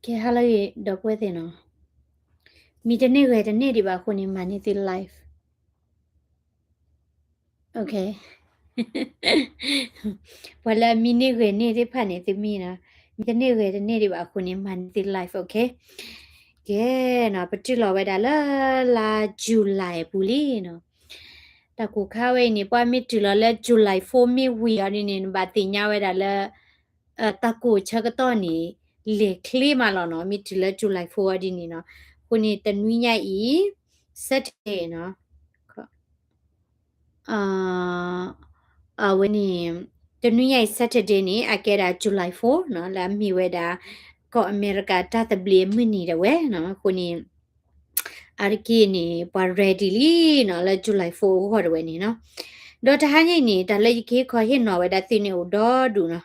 ကဲ ဟါလၢအဂ့ၤ ဒီပုၢ်ဝဲၢ်သ့ၣ်နီၤ, မံတန့ၢ်ဂဲၤတန့ၢ်ဒံးဘၣ်အဃိန့ၣ် မၤန့ၢ်သု live. ပှၤလၢအမံန့ၢ်ဂဲၤန့ၢ်သ့ၣ်တဖၣ်န့ၣ် သုမံနီၤ, မံတန့ၢ်ဂဲၤတန့ၢ်ဒံးဘၣ်အဃိန့ၣ် မၤန့ၢ်သု live. ကဲနီၤ, ပတုၤလီၤဝဲဒၣ်လၢလါ July အပူၤလံနီၤ. တၢ်ကိၢ်ခါဝဲအံၤန့ၣ် ပှၤမ့ၢ်တုၤလီၤလၢ July four မ့ၢ်ဝံၤအီၤဒ်န့ၣ် နဘၣ်သ့ၣ်ညါဝဲဒၣ်လၢ တၢ်ကိၢ်ဆၢကတီၢ်န့ၣ် လဲၤချ့မးလီၤနီၤ, မ့ၢ်တုၤလၢ July four အီၤဒ်န့ၣ်နီၤ. အဃိန့ၣ် တနွံညါအံၤ Saturday နီၤ, အဝဲန့ၣ် တနွံညါအံၤ Saturday န့ၣ် အကဲဒၣ် July four နီၤ, လၢအမ့ၢ်ဝဲဒၣ် ကီၢ်အမဲရကၤတၢ်သဘျ့အမုၢ်နံၤဒၣ်ဝဲနီၤ. အဃိန့ၣ် အါတက့ၢ်န့ၣ် ပှၤ ready လံနီၤ လၢ July four အဂီၢ်ဒၣ်ဝဲန့ၣ်နီၤ. ဒီးတဟါညါအံၤန့ၣ် တၢ်လၢယကဟ့ၣ်ခီဟ့ၣ်နီၤဝဲဒၣ်သုန့ၣ်အိၣ်ဒီဒူၣ်နီၤ.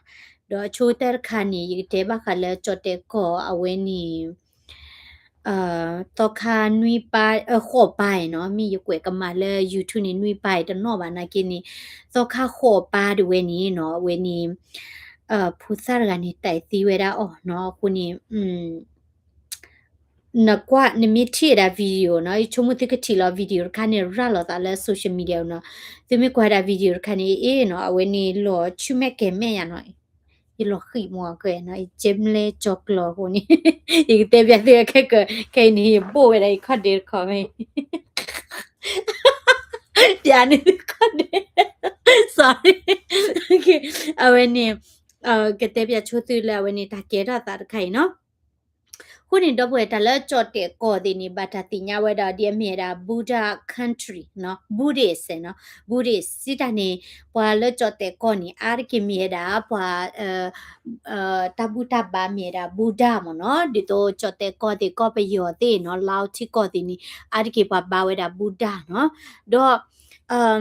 ဒီးအဆိကတၢၢ်တခါန့ၣ် ယကတဲဘၣ်ဃးလၢကၠီၣ်တဲာ်ကီၢ်အဝဲန့ၣ် သီခါနွံပၢ် ဃိးပၢ်အံၤနီၤ, မ့ၢ်ယကွဲးကမၣ်လၢ YouTube န့ၣ် နွံပၢ်အံၤတနီၣ်ဘၣ်နာ်က့န့ၣ်, သီခါဃိးပၢ်ဒၣ်ဝဲန့ၣ်နီၤ, အဝဲန့ၣ် ဖိသၣ်တဂၤန့ၣ် တဲသံဝဲဒၣ်အီၤနီၤ. အဃိန့ၣ် နကွၢ် နမ့ၢ်ထံၣ်ဝဲဒၣ် video နီၤ, ယဆိကမိၣ်သုကထံၣ်လီၤ video တခါန့ၣ် ရၤလီၤသးလၢ social media နီၤ. သုမ့ၢ်ကွၢ်ဝဲဒၣ် video တခါန့ၣ် အ့ၣ်နီၤ, အဝဲန့ၣ်လီၤဆူၣ်မဲာ်ကဲၤမဲာ်ယၤနီၤ. ယလီၤဃံးမးကဲနီၤ, ယကဲမလဲၢ်ကၠီၤကျီၤအဃိန့ၣ် ယကတဲပျးသုခဲကၢၤ, ခဲအံၤန့ၣ် ယဘိၣ်ဝဲဒၣ်ယခီၣ်ဒ့တခီမ့ၢ် ပျးန့ၢ်သုခီၣ်ဒ့ sorry. အဝဲန့ၣ် ကတဲပျးဆိသုလၢအဝဲန့ၣ် တၢ်ကဲထီၣ်သးတခါအံၤနီၤ. အဃိန့ၣ် ဒီပုၢ်ဝဲၢ် တၢ်လၢကၠီၣ်တဲာ်ကီၢ်သ့ၣ်န့ၣ် ဘၣ်တၢ်သ့ၣ်ညါဝဲဒၣ် ဒ်အမ့ၢ်ဝဲဒၣ် Buddha country နီၤ, Buddhist နီၤ, Buddhist စံးတၢ်န့ၣ် ပှၤလၢကၠီၣ်တဲာ်ကီၢ်န့ၣ် အါတက့ၢ်မ့ၢ်ဝဲဒၣ် ပှၤ တၢ်ဘူၣ်တၢ်ဘါမ့ၢ်ဝဲဒၣ် Buddha မ့ၢ်နီၤ, ဒ်သိးကၠီၣ်တဲာ်ကီၢ်သ့ၣ် ကီၢ်ပယီၤသ့ၣ်နီၤ, လါထံကီၢ်သ့ၣ်န့ၣ် အါတက့ၢ်ပှၤဘါဝဲဒၣ် Buddha နီၤ. ဒီး ညီ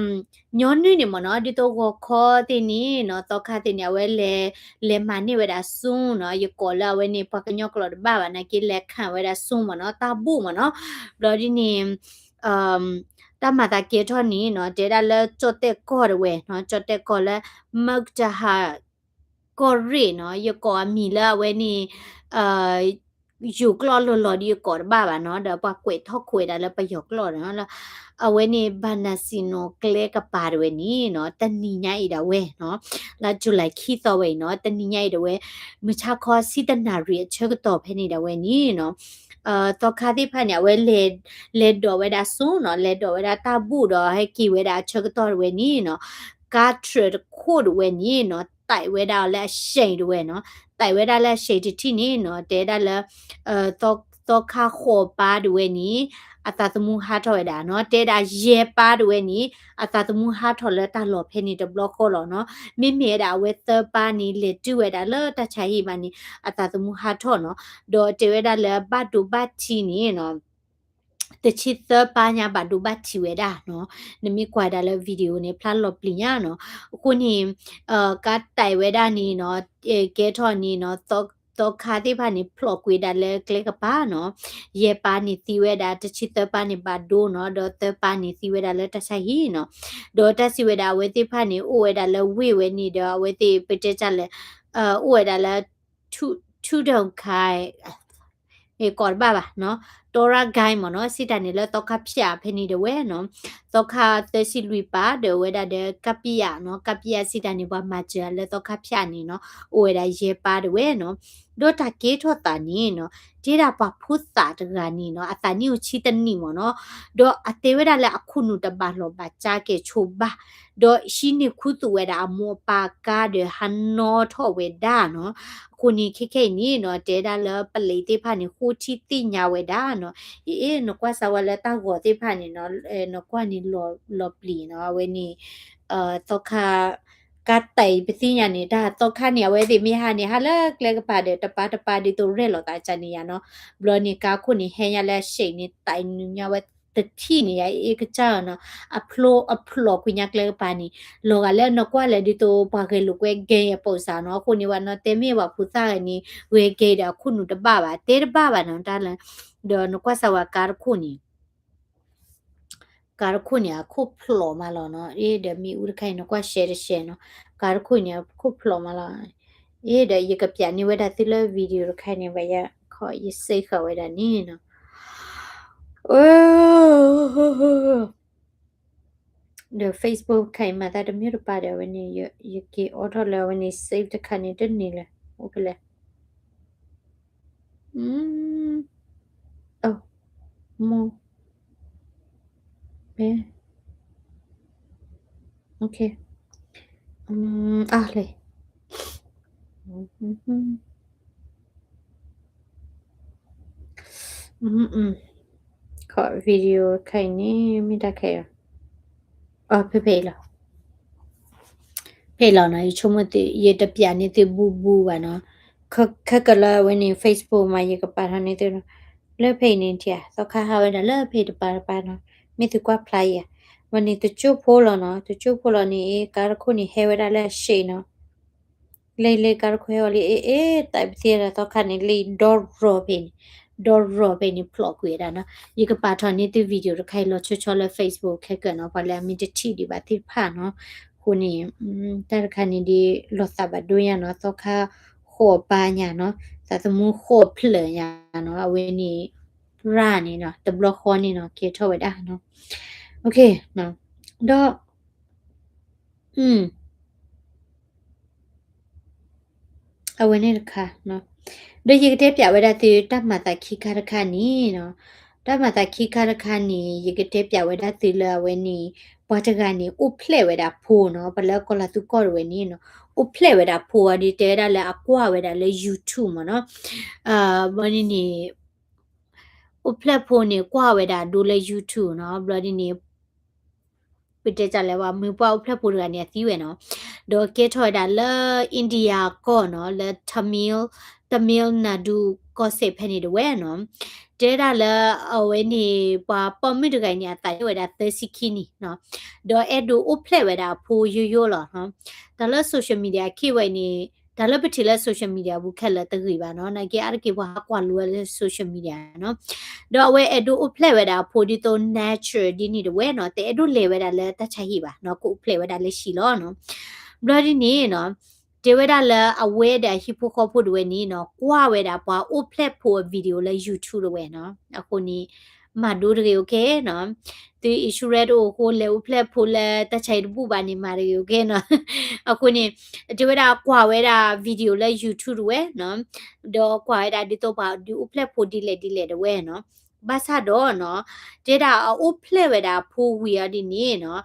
နုၢ်န့ၣ်မ့ၢ်နီၤ, ဒ်သိးဂီၤခီသ့ၣ်န့ၣ်နီၤ, သီခါသ့ၣ်န့ၣ် အဝဲလဲၤ လဲၤမၤန့ၢ်ဝဲဒၣ် Zoom နီၤ, ယကိးလၢအဝဲန့ၣ် ပှၤကညီကျိာ်တဘၣ်ဘၣ်နာ်က့ လဲၤခးဝဲဒၣ် Zoom မ့ၢ်နီၤ, တၢ်ဘူၣ်မ့ၢ်နီၤ. ဘျီဒ်န့ၣ် တၢ်မၤသးကဲထီၣ်န့ၣ်နီၤ, တဲဒၣ်လၢကၠီၣ်တဲာ်ကီၢ်ဒၣ်ဝဲနီၤ, ကၠီၣ်တဲာ်ကီၢ်လၢ Magdala ကီၢ်ရ့ၣ်နီၤ, ယကိးအမံၤလၢအဝဲန့ၣ် ယိၤကျိာ်လီၤလီၤဒီးယကိးတဘၣ်ဘၣ်နီၤ, ဒီးပှၤကွဲးထီၣ်ခိးဝဲဒၣ်လၢပယီၤကျိာ်နီၤ, အဝဲန့ၣ် ဘၣ်နၤစံနိကျဲကပၤဒၣ်ဝဲန့ၣ်နီၤ, တနံၤညါအံၤဒၣ်ဝဲနီၤ, လါ July ခံသီဝဲအံၤနီၤ, တနံၤညါအံၤဒၣ်ဝဲ မုၢ်ဆါခီဆံတနၣ်ရံၣ်အဆၢကတီၢ်ဖဲန့ၣ်ဒၣ်ဝဲန့ၣ်နီၤ, သီခါသ့ၣ်တဖၣ်န့ၣ် အဝဲလဲၤ လဲၤဒိးဝဲဒၣ် Zoom နီၤ, လဲၤဒိးဝဲဒၣ်တၢ်ဘူၣ်ဒီး ဟဲက့ၤဝဲဒၣ်အဆၢကတီၢ်ဒၣ်ဝဲန့ၣ်နီၤ, ကါထြၢးတခိၣ်ဒၣ်ဝဲန့ၣ်နီၤ, တဲဝဲဒၣ်အီၤလၢအရှဲးဒၣ်ဝဲနီၤ, တဲဝဲဒၣ်လၢအရှဲးတထံၣ်န့ၣ်နီၤ, တဲဒၣ်လၢ သီခါဃိးပၢ်ဒၣ်ဝဲန့ၣ် အသးသမူဟးထီၣ်ဝဲဒၣ်နီၤ, တဲဒၣ်ယဲၢ်ပၢ်ဒၣ်ဝဲန့ၣ် အသးသမူဟးထီၣ်လၢတၢ်လီၢ်ဖဲန့ၣ်တဘျီဃီလီၤနီၤ, မ့မ့ၢ်ဝဲဒၣ်အဝဲသၢပၢ်န့ၣ် လဲၤတုၤဝဲဒၣ်လၢတၢ်ဆါဟံၣ်မးန့ၣ် အသးသမူဟးထီၣ်နီၤ, ဒီးတဲဝဲဒၣ်လၢဘၣ်ဒိဘၣ်ထံးန့ၣ်နီၤ တဆံသၢပၢ်ညါဘၣ်ဒိဘၣ်ထံးဝဲဒၣ်နီၤ, နမ့ၢ်ကွၢ်ဒၣ်လၢ video န့ၣ် ဖျါလီၤပျံၤညါနီၤ, အဃိန့ၣ် ကါတဲဝဲဒၣ်န့ၣ်နီၤ, ကဲထီၣ်န့ၣ်နီၤ, သီခါသ့ၣ်တဖၣ်န့ၣ် ဖျိးကွံာ်ဒၣ်လၢကျဲကပၤနီၤ, ယဲၢ်ပၢ်န့ၣ်သံဝဲဒၣ်, တဆံသၢပၢ်န့ၣ်ဘၣ်ဒိနီၤ, ဒီးသၢပၢ်န့ၣ်သံဝဲဒၣ်လၢတၢ်ဆါဟံၣ်နီၤ, ဒီးတၢ်စံးဝဲဒၣ်အဝဲသ့ၣ်တဖၣ်န့ၣ် အိၣ်ဝဲဒၣ်လၢဝ့ၢ်ဝဲန့ၣ်ဒီး အဝဲသ့ၣ်ပတဲတၢ်လဲၣ်, အိၣ်ဝဲဒၣ်လၢ ထူဒိၣ်ခါ ကိးတဘၣ်ဘၣ်နီၤ, တီရၢ်ကဲမ့ၢ်နီၤ, စံးတၢ်န့ၣ်လၢသီခါဖၠၣ်ဖဲန့ၣ်ဒၣ်ဝဲနီၤ, သီခါသၢဆံလွံၢ်ပၢ်ဒီးဝဲဒၣ်ဒီး ကပယၣ်နီၤ, ကပယၣ်စံးတၢ်န့ၣ် ပှၤမၤစၢၤလၢသီခါဖၠၣ်န့ၣ်နီၤ, အိၣ်ဝဲဒၣ်ယဲၢ်ပၢ်ဒၣ်ဝဲနီၤ, ဒီးတၢ်ကဲထီၣ်သးန့ၣ်နီၤ, တဲဒၣ်ပှၤဖိသၣ်တဂၤန့ၣ်နီၤ, အသးနံၣ်အိၣ်ဆံတနံၣ်မ့ၢ်နီၤ, ဒီးအတဲဝဲဒၣ်လၢအခိၣ်နူာ်တဘၣ်လီၢ်ဘၣ်စးကဲၣ်ဆိးဘၣ် ဒီးဟံးန့ၢ်ခူသူၣ်ဝဲဒၣ်အမိၢ်အပၢ်အကါဒီးဟးနီထီၣ်ဝဲဒၣ်နီၤ, အဃိန့ၣ် ခဲခဲအံၤန့ၣ်နီၤ, တဲဒၣ်လၢပလံးသ့ၣ်တဖၣ်န့ၣ် ဃိထံသ့ၣ်ညါဝဲဒၣ်နီၤ, အ့ နကွၢ်စၢၤဝဲလၢတၢ်ဂီၤသ့ၣ်တဖၣ်န့ၣ်နီၤ, နကွၢ်န့ၣ်လီၤပျံၤနီၤ, အဝဲန့ၣ် သီခါ ကါတဲာ်ပသ့ၣ်ညါန့ၣ် တၢ်သီခါန့ၣ် အဝဲသ့ၣ်မ့ၢ်ဟးန့ၣ် ဟးလၢကျဲကပၤဒီး တပၤတပၤဒ်သိးရဲၣ်လီၤသးကန့ၣ်ယါနီၤ, ဘျီန့ၣ် ကါခိၣ်န့ၣ် ဟဲညါလၢအရှဲးန့ၣ် တဲာ်နုာ်ညါဝဲတထံၣ်န့ၣ်ယါ အ့ ကစၢ်နီၤ, အဖျိအဖျိးကွံာ်ညါကျဲကပၤန့ၣ်, လီၤဂာ်လၢနကွၢ်လၢဒ်သိးပှၤဂဲၤလိာ်ကွဲဂဲၤအပိာ်စၢ်နီၤ, အဃိန့ၣ် ပှၤနီၤတဲမ့ၢ်ပှၤဖိသၣ်ဂၤန့ၣ် ဂဲၤကဲဒီးအခိၣ်နူာ်တဘၣ်ဘၣ်, တဲတဘၣ်ဘၣ်နီၤ တၢ်လၢ, ဒီးနကွၢ်စၢၤဝဲကါတခိၣ်န့ၣ် ကါတခိၣ်န့ၣ် အခိၣ်ဖျိးမးလီၤနီၤ, အ့ ဒီးမ့ၣ်အူတခါအံၤ နကွၢ်ရှဲတရှဲနီၤ, ကါတခိၣ်န့ၣ် အခိၣ်ဖျိးမးလီၤ, အ့ ဒီးယကပျးန့ၢ်ဝဲဒၣ်သုလၢ video တခါန့ၣ် ဘၣ်ယၤ ခီယ save ဃာ်ဝဲဒၣ်န့ၣ်နီၤ. ဒီး Facebook ခဲအံၤမၤသးတမ့ၢ်တပၤဒီး အဝဲန့ၣ် ယက့ၤအိးထီၣ်လၢအဝဲန့ၣ် save တခါန့ၣ်တန့ၢ်လၢၤ အိၣ်ဖဲလဲၣ်. မိၢ် ဘဲ အလဲၣ် ခီ video ခဲအံၤန့ၣ် မ့ၢ်တၢ်ခဲအံၤ အဖဲဖဲအံၤလီၤ. ဖဲအံၤလီၤနီၤ ယဆိကမိၣ်သု ယတပျးန့ၢ်သုဘူးဘူးဘၣ်နီၤ. ခဲကလၢအဝဲန့ၣ် Facebook မး ယကပာ်ထီၣ်န့ၢ်သုနီၤ. လၢဖဲအံၤန့ၣ်ထံၣ် သီခါဟးဝဲဒၣ်လၢဖဲအံၤတပၤတပၤနီၤ. မ့ၢ်သုကွၢ်ဖျါယၤ ဝဲန့ၣ်တကၠိၢ်ဖိလီၤနီၤ. တကၠိၢ်ဖိလီၤန့ၣ် ကါတခိၣ်န့ၣ်ဟဲဝဲဒၣ်လၢအရှ့နီၤ. လၢလၢကါတခိၣ်ဟဲဝဲလံ အ့ အ့ သးပသံဒီးသီခါန့ၣ် လံဒီရီၤဖဲန့ၣ် ဒီရီၤဖဲန့ၣ် ဖျိးကွံာ်ဝဲဒၣ်နီၤ. ယကပာ်ထီၣ်န့ၢ်သု video တခါအံၤလီၤဆီဆီလၢ Facebook ခဲကၢနီၤ ပှၤလၢအမ့ၢ်တထံၣ်ဒံးဘၣ်သ့ၣ်တဖၣ်နီၤ. အဃိန့ၣ် တၢ်တခါန့ၣ်ဒ်လီၤသးဘၣ်ဒိညါနီၤ သီခါဃိးပၤညါနီၤ သးသမူဃိးဖျၢၣ်ညါနီၤ အဝဲန့ၣ် ရၢ်န့ၣ်နီၤ တဘျီဃီန့ၣ်နီၤ ကဲထီၣ်ဝဲဒၣ်နီၤ. ဒီး အဝဲန့ၣ်တခါ ဒီးယကတဲပျးဝဲဒၣ်သု တၢ်မၤသးခံခါတခါန့ၣ်နီၤ. တၢ်မၤသးခံခါတခါန့ၣ် ယကတဲပျးဝဲဒၣ်သုလၢအဝဲန့ၣ် ပှၤတဂၤန့ၣ် အိၣ်ဖျဲၣ်ဝဲဒၣ်ဖိနီၤ ပှၤလၢကီၤလၤသူကီၢ်တဝဲန့ၣ်နီၤ အိၣ်ဖျဲၣ်ဝဲဒၣ်ဖိအီၤဒီးတဲဝဲဒၣ်လၢအကွၢ်ဝဲဒၣ်လၢ YouTube မ့ၢ်နီၤ. ဘျီန့ၣ်န့ၣ် အိၣ်ဖျဲၣ်ဖိန့ၣ် ကွၢ်ဝဲဒၣ်ဒိလၢ YouTube နီၤ ဘျီန့ၣ်န့ၣ် ပတဲတၢ်လဲၣ်ဝဲ မ့ၢ်ပှၤအိၣ်ဖျဲၣ်ဖိတဂၤန့ၣ် အသံဝဲနီၤ. ဒီးကဲထီၣ်ဝဲဒၣ်လၢ India ကီၢ်နီၤ လၢ Tamil Tamil Nadu ကီၢ်စဲၣ်ဖဲန့ၣ်တဝဲနီၤ. တဲဒၣ်လၢအဝဲန့ၣ် ပှၤပိာ်မုၣ်တဂၤအံၤန့ၣ် အသးန့ၢ်ဝဲဒၣ်သၢဆံခံနံၣ်နီၤ. ဒီးအဲၣ်ဒိးအိၣ်ဖျဲၣ်ဝဲဒၣ်အဖိယိယိလီၤနီၤ. တၢ်လၢ social media အခ့ဝဲအံၤန့ၣ် တၢ်လၢပထံၣ်လၢ social media ပူၤခဲလၢာ်တဂ့ၤဘၣ်နီၤ. နာ်က့အါတက့ၢ်ပှၤဟးကွၢ်လိဝဲလၢ social media နီၤ. ဒီးအဝဲအဲၣ်ဒိးအိၣ်ဖျဲၣ်ဝဲဒၣ်အဖိဒ်သိး natural ဒ်န့ၣ်တဝဲနီၤ. တအဲၣ်ဒိးလဲၤဝဲဒၣ်လၢတၢ်ဆါဟံၣ်ဘၣ်နီၤ ကအိၣ်ဖျဲၣ်ဝဲဒၣ်လၢဟံၣ်လီၤနီၤ. ဘျီဒ်န့ၣ်နီၤ တဲဝဲဒၣ်လၢအဝဲဒီးအဟံၣ်ဖိဃီဖိတဝဲန့ၣ်နီၤ ကွၢ်ဝဲဒၣ်ပှၤအိၣ်ဖျဲၣ်ဖိအ video လၢ YouTube တဝဲနီၤ. အဃိန့ၣ် မၤဒိတဂ့ၤ okay နီၤ. သု insurance တအိၣ်အဃိ လဲၤအိၣ်ဖျဲၣ်ဖိလၢတၢ်ဆါဟံၣ်တဘူၣ်ဘၣ်န့ၣ် မၤတဂ့ၤ okay နီၤ. အဃိန့ၣ် တဲဝဲဒၣ်ကွၢ်ဝဲဒၣ် video လၢ YouTube တဝဲနီၤ. ဒီးကွၢ်ဝဲဒၣ်ဒ်သိးပှၤဒုးအိၣ်ဖျဲၣ်ဖိဒ်လဲၣ်ဒ်လဲၣ်တဝဲနီၤ. ဘၣ်ဆၣ်ဒီးနီၤ တဲဒၣ်အအိၣ်ဖျဲၣ်ဝဲဒၣ်အဖိဝံၤအီၤဒ်န့ၣ်နီၤ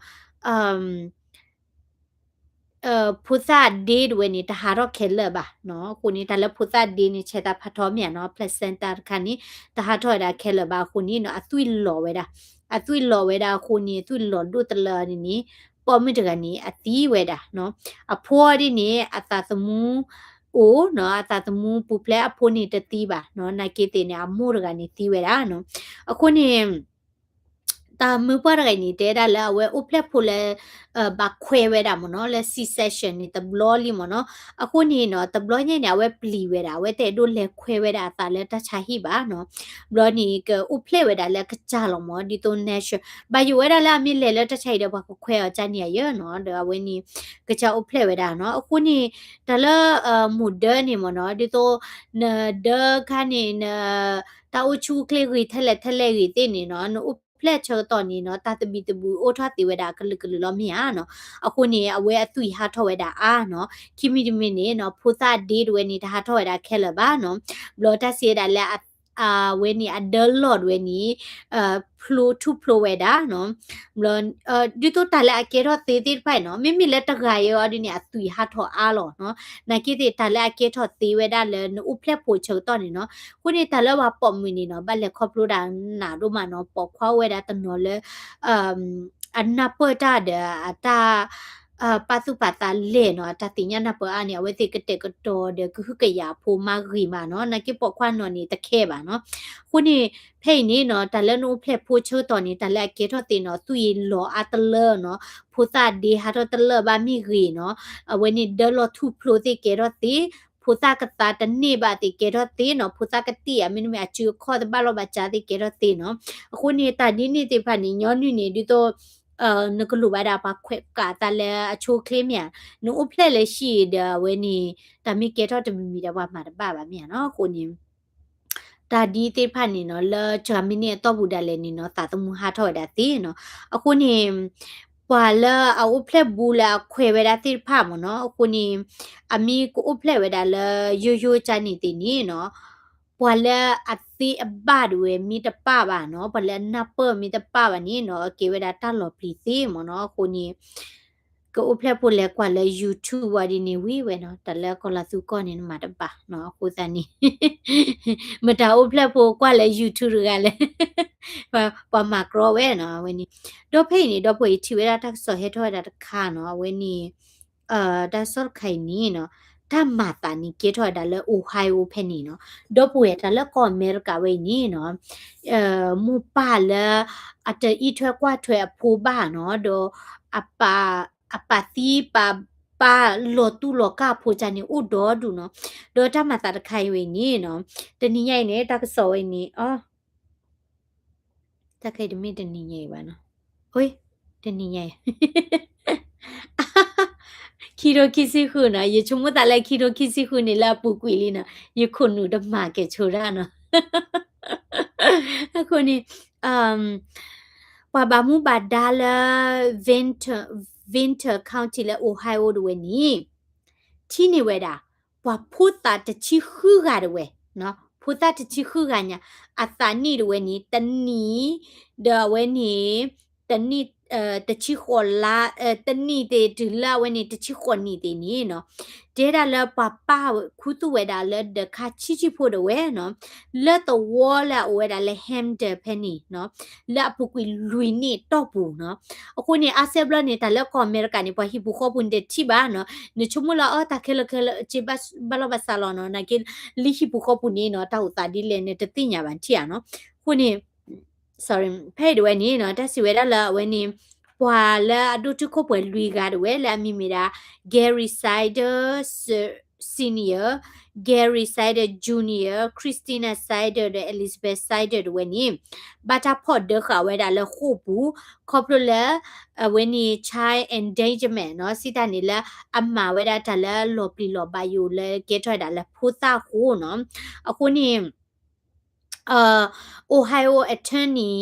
ဖိသၣ်ဒ့တဝဲန့ၣ် တဟးထီၣ်ခဲလၢာ်ဘၣ်နီၤ. အဃိန့ၣ် တၢ်လၢဖိသၣ်ဒ့န့ၣ် ဆဲးသးဖးထီမ့ၢ်ဧါနီၤ placenta တခါန့ၣ် တဟးထီၣ်ဝဲဒၣ်ခဲလၢာ်ဘၣ်အဃိန့ၣ်နီၤ အသွံၣ်လီၤဝဲဒၣ်. အသွံၣ်လီၤဝဲဒၣ်အဃိန့ၣ် အသွံၣ်လီၤဒိၣ်တလၢအီၤန့ၣ်န့ၣ် ပိာ်မုၣ်တဂၤန့ၣ် အသံဝဲဒၣ်နီၤ. အဖိအီၤဒ်န့ၣ် အသးသမူအိၣ်နီၤ အသးသမူပူၤဖျဲး အဖိန့ၣ်တသံဘၣ်နီၤ. နာ်က့သ့ၣ်န့ၣ် အမိၢ်တဂၤန့ၣ်သံဝဲဒၣ်နီၤ. အဃိန့ၣ် တၢ်မုၢ်ပှၢ်တဂၤအံၤန့ၣ် တဲဒၣ်လၢအဝဲအိၣ်ဖျဲၣ်ဖိလၢ ဘၣ်ခွဲဝဲဒၣ်မ့ၢ်နီၤ လၢ C section န့ၣ် တဘျီလံမ့ၢ်နီၤ. အဃိန့ၣ်နီၤ တဘျီညါန့ၣ် အဝဲပျံၤဝဲဒၣ် အဝဲတအဲၣ်ဒိးလဲၤခွဲဝဲဒၣ်အသးလၢတၢ်ဆါဟံၣ်ဘၣ်နီၤ. ဘျီန့ၣ် ကအိၣ်ဖျဲၣ်ဝဲဒၣ်လၢအကစၢ်လီၤမ့ၢ် ဒ်သိး natural ဘၣ်ယိၣ်ဝဲဒၣ်လၢအမ့ၢ်လဲၤလၢတၢ်ဆါဟံၣ်ဒီး ပှၤကခွဲအီၤကန့ၢ်အယၢနီၤ. ဒီးအဝဲန့ၣ် ကစၢ်အိၣ်ဖျဲၣ်ဝဲဒၣ်နီၤ. အဃိန့ၣ် တၢ်လၢ မိၢ်ဒၢန့ၣ်မ့ၢ်နီၤ ဒ်သိး နဒၢခါန့ၣ် န တၢ်အိၣ်ဆူၣ်အိၣ်ချ့ဂ့ၤထဲလဲၣ်ထဲလဲၣ်ဂ့ၤသ့ၣ်န့ၣ်နီၤ နအိၣ်ဖျဲၣ်ဆၢကတီၢ်န့ၣ်နီၤ တၢ်သဘံၣ်သဘုၣ်အိၣ်ထီၣ်သ့ဝဲဒၣ်ကလုာ်ကလုာ်လီၤမ့ၢ်ဧါနီၤ. အဃိန့ၣ် အဝဲအသွံၣ်ဟးထီၣ်ဝဲဒၣ်အါနီၤ. ခံမံၤတမံၤန့ၣ်နီၤ ဖိသၣ်ဒ့တဝဲန့ၣ် တဟးထီၣ်ဝဲဒၣ်ခဲလၢာ်ဘၣ်နီၤ. ဘျီတၢ်စံးဝဲဒၣ်လၢ အဝဲန့ၣ် အဒၢလီၢ်တဝဲန့ၣ် ဖျိထူၣ်ဖျိဝဲဒၣ်နီၤ. ဘျီ ဒ်သိးတၢ်လၢအကဲထီၣ်သ့သ့ၣ်တဖၣ်အံၤနီၤ မ့မ့ၢ်လၢတဂၤအံၤအီၤဒ်န့ၣ် အသွံၣ်ဟးထီၣ်အါလီၤနီၤ. နာ်က့သ့ၣ် တၢ်လၢအကဲထီၣ်သ့ဝဲဒၣ်လၢနအိၣ်ဖျဲၣ်ဖိဆၢကတီၢ်န့ၣ်နီၤ. အဃိန့ၣ် တၢ်လၢပှၤပိာ်မုၣ်န့ၣ်နီၤ ဘၣ်လဲၤခီဖျိဒၣ်နးဒိၣ်မးနီၤ ပိာ်ခွါအိၣ်ဝဲဒၣ်တနီၤလၢ အနၢ်ပၢၢ်တၢ်ဒီးအတၢ် ပာ်သူၣ်ပာ်သးလဲၣ်နီၤ အတၢ်သ့ၣ်ညါနၢ်ပၢၢ်အါန့ၣ် အဝဲသ့ၣ်ကတဲာ်ကတီၤဒီးကဟုကယာ်အဖိမးဂ့ၤမးနီၤ. နာ်က့ပိာ်ခွါနီၤန့ၣ်တခဲဘၣ်နီၤ. အဃိန့ၣ် ဖဲအံၤန့ၣ်နီၤ တၢ်လၢနအိၣ်ဖျဲၣ်ဖိဆၢကတီၢ်န့ၣ် တၢ်လၢအကဲထီၣ်သ့နီၤ သွံၣ်လီၤအါတလၢနီၤ ဖိသၣ်ဒ့ဟးထီၣ်တလၢာ်ဘၣ်မ့ၢ်ဂ့ၤနီၤ အဝဲန့ၣ်ဒၢလီၢ်ထူၣ်ဖျိသ့ၣ်ကဲထီၣ်သ့ ဖိသၣ်ကသါတန့ၢ်ဘၣ်သ့ၣ်ကဲထီၣ်သ့နီၤ ဖိသၣ်ကတ့ၢ်ဧါ မ့တမ့ၢ်အစုအခီၣ်တဘၣ်လီၢ်ဘၣ်စးသ့ၣ်ကဲထီၣ်သ့နီၤ. အဃိန့ၣ် တၢ်ဒ်န့ၣ်သ့ၣ်တဖၣ်န့ၣ် ညီနုၢ်န့ၣ် ဒ်သိး နကလိၣ်ဘၣ်ဒၣ်ပှၤခွဲးကးသးလၢအဆိအချ့မ့ၢ်ဧါ. နအိၣ်ဖျဲၣ်လၢဟံၣ်ဒီးအဝဲန့ၣ် တၢ်မ့ၢ်ကဲထီၣ်တမံၤမံၤဒီးပှၤမၤတဘၣ်ဘၣ်မ့ၢ်ဧါနီၤ. အဃိန့ၣ် တၢ်ဒ်သ့ၣ်တဖၣ်န့ၣ်နီၤ လၢ Germany အတီၢ်ပူၤဒၣ်လဲာ်န့ၣ်နီၤ သးသမူဟးထီၣ်ဝဲဒၣ်သ့နီၤ. အဃိန့ၣ် ပှၤလၢအအိၣ်ဖျဲၣ်ဘူးလၢအခွဲးဝဲဒၣ်သ့ၣ်တဖၣ်မ့ၢ်နီၤ အဃိန့ၣ် အမ့ၢ်ကအိၣ်ဖျဲၣ်ဝဲဒၣ်လၢယိယိကၢ်န့ၣ်သ့ၣ်န့ၣ်နီၤ ပှၤလၢအသ့အဘၣ်ဒၣ်ဝဲမ့ၢ်တပၣ်ဘၣ်နီၤ ပှၤလၢအနၢ်ပၢၢ်မ့ၢ်တပၣ်ဘၣ်န့ၣ်နီၤ ကဲဝဲဒၣ်တၢ်လီၤပျံၤသ့မ့ၢ်နီၤ. အဃိန့ၣ် ကအိၣ်ဖျဲၣ်ဖိလဲၤကွၢ်လၢ YouTube ဝဲဒ်န့ၣ်ဝံၤဝဲနီၤ တၢ်လၢကီၤလၤသူကီၢ်န့ၣ် နမၤတဘၣ်နီၤ အဃိသတးန့ၣ် မတၤအိၣ်ဖျဲၣ်ဖိကွၢ်လၢ YouTube တဂၤလဲၣ် ပှၤမၤကြီဝဲနီၤ အဝဲန့ၣ် ဒီးဖဲအံၤန့ၣ် ဒီပုၢ်ဝဲၢ်ယထံၣ်ဝဲဒၣ်တၢ်ကစီၣ်ဟဲထီၣ်ဝဲဒၣ်တခါနီၤ အဝဲန့ၣ် တၢ်ကစီၣ်တခါအံၤန့ၣ်နီၤ တၢ်မၤသးန့ၣ်ကဲထီၣ်ဝဲဒၣ်လၢ Ohio ဖဲန့ၣ်နီၤ ဒီပုၢ်ဝဲၢ်တၢ်လၢကီၢ်အမဲရကၤဝဲအံၤန့ၣ်နီၤ မိၢ်ပၢ်လၢ အတအံးထွဲကွၢ်ထွဲအဖိဘၣ်နီၤ ဒီး အပာ်သံပာ်ပၢ်လီၤတူၢ်လီၤကာ်အဖိကၢ်န့ၣ်အိၣ်ဒီဒူၣ်နီၤ ဒီးတၢ်မၤသးတခါအံၤဝဲအံၤန့ၣ်နီၤ တနံၤညါအံၤန့ၣ် တၢ်ကစီၣ်ဝဲအံၤန့ၣ် တၢ်ခဲအံၤတမ့ၢ်တနံၤညါအံၤဘၣ်နီၤ တနံၤညါအံၤ ခံထိခံဆံဃုနီၤ ယဆိကမိၣ်သးလၢခံထိခံဆံဃုန့ၣ်လၢအပူၤကွံာ်လံနီၤ ယခိၣ်နူာ်တမၤကဲၤဆိဒၣ်နီၤ အဃိန့ၣ် ပှၤဘၣ်မူဘၣ်ဒါလၢ Vinton County လၢ Ohio တဝဲန့ၣ် ထံၣ်န့ၢ်ဝဲဒၣ် ပှၤဖိသၣ်တဆံဃုဂၤတဝဲ, ဖိသၣ်တဆံဃုဂၤညါ အသးနံၣ်တဝဲန့ၣ် တနံၣ်, ဒီးအဝဲန့ၣ် တနံၣ်, တဆံဃိးလါ, တနံၣ်သ့ၣ်တုၤလၢအဝဲန့ၣ် တဆံဃိးနံၣ်သ့ၣ်န့ၣ်နီၤ, တဲဒၣ်လၢပှၤပၢ်ခူသူၣ်ဝဲဒၣ်လၢဒၢးခါဆံးဆံးဖိတဝဲနီၤ, လၢသဝီလၢအအိၣ်ဝဲဒၣ်လၢ Hampden ဖဲန့ၣ်နီၤ, လၢအပူၤကွံာ်လွံၢ်နံၣ်တီၢ်ပူၤနီၤ. အဃိန့ၣ် အါစဲဘျီန့ၣ် တၢ်လၢကီၢ်အမဲရကၤန့ၣ် ပှၤဟံၣ်ပူၤဃီပူၤန့ၣ်တထံၣ်ဘၣ်နီၤ, နဆိကမိၣ်လၢအတၢ်ခဲလၢာ်ခဲလၢာ်က့ဘၣ်လီၤဘၣ်စးလီၤနီၤ, နာ်က့ လၢဟံၣ်ပူၤဃီပူၤန့ၣ်နီၤ တၢ်အိၣ်သးဒ်လဲၣ်န့ၣ် တသ့ၣ်ညါဘၣ်ထံၣ်ဧါနီၤ. အဃိန့ၣ် sorry ဖဲအံၤတဝဲန့ၣ်နီၤ တၢ်စံးဝဲဒၣ်လၢအဝဲန့ၣ် ပှၤလၢအဒိၣ်တုာ်ခိၣ်ပှဲၤလွံၢ်ဂၤတဝဲလၢအမံၤမ့ၢ်ဒၣ် Gary Sider Senior, Gary Sider Junior, Christina Sider ဒီး Elizabeth Sider တဝဲန့ၣ် ဘၣ်တၢ်ဖီၣ်ဒၢဃာ်ဝဲဒၣ်လၢဃိာ်ပူၤ ခီဖျိလၢ အဝဲန့ၣ် child endangerment နီၤ, စံးတၢ်န့ၣ်လၢအမၤဝဲဒၣ်တၢ်လၢလီၤပျံၤလီၤဘါယိာ်လၢကဲထီၣ်ဝဲဒၣ်လၢဖိသၣ်အဃိနီၤ. အဃိန့ၣ် Ohio attorney နီ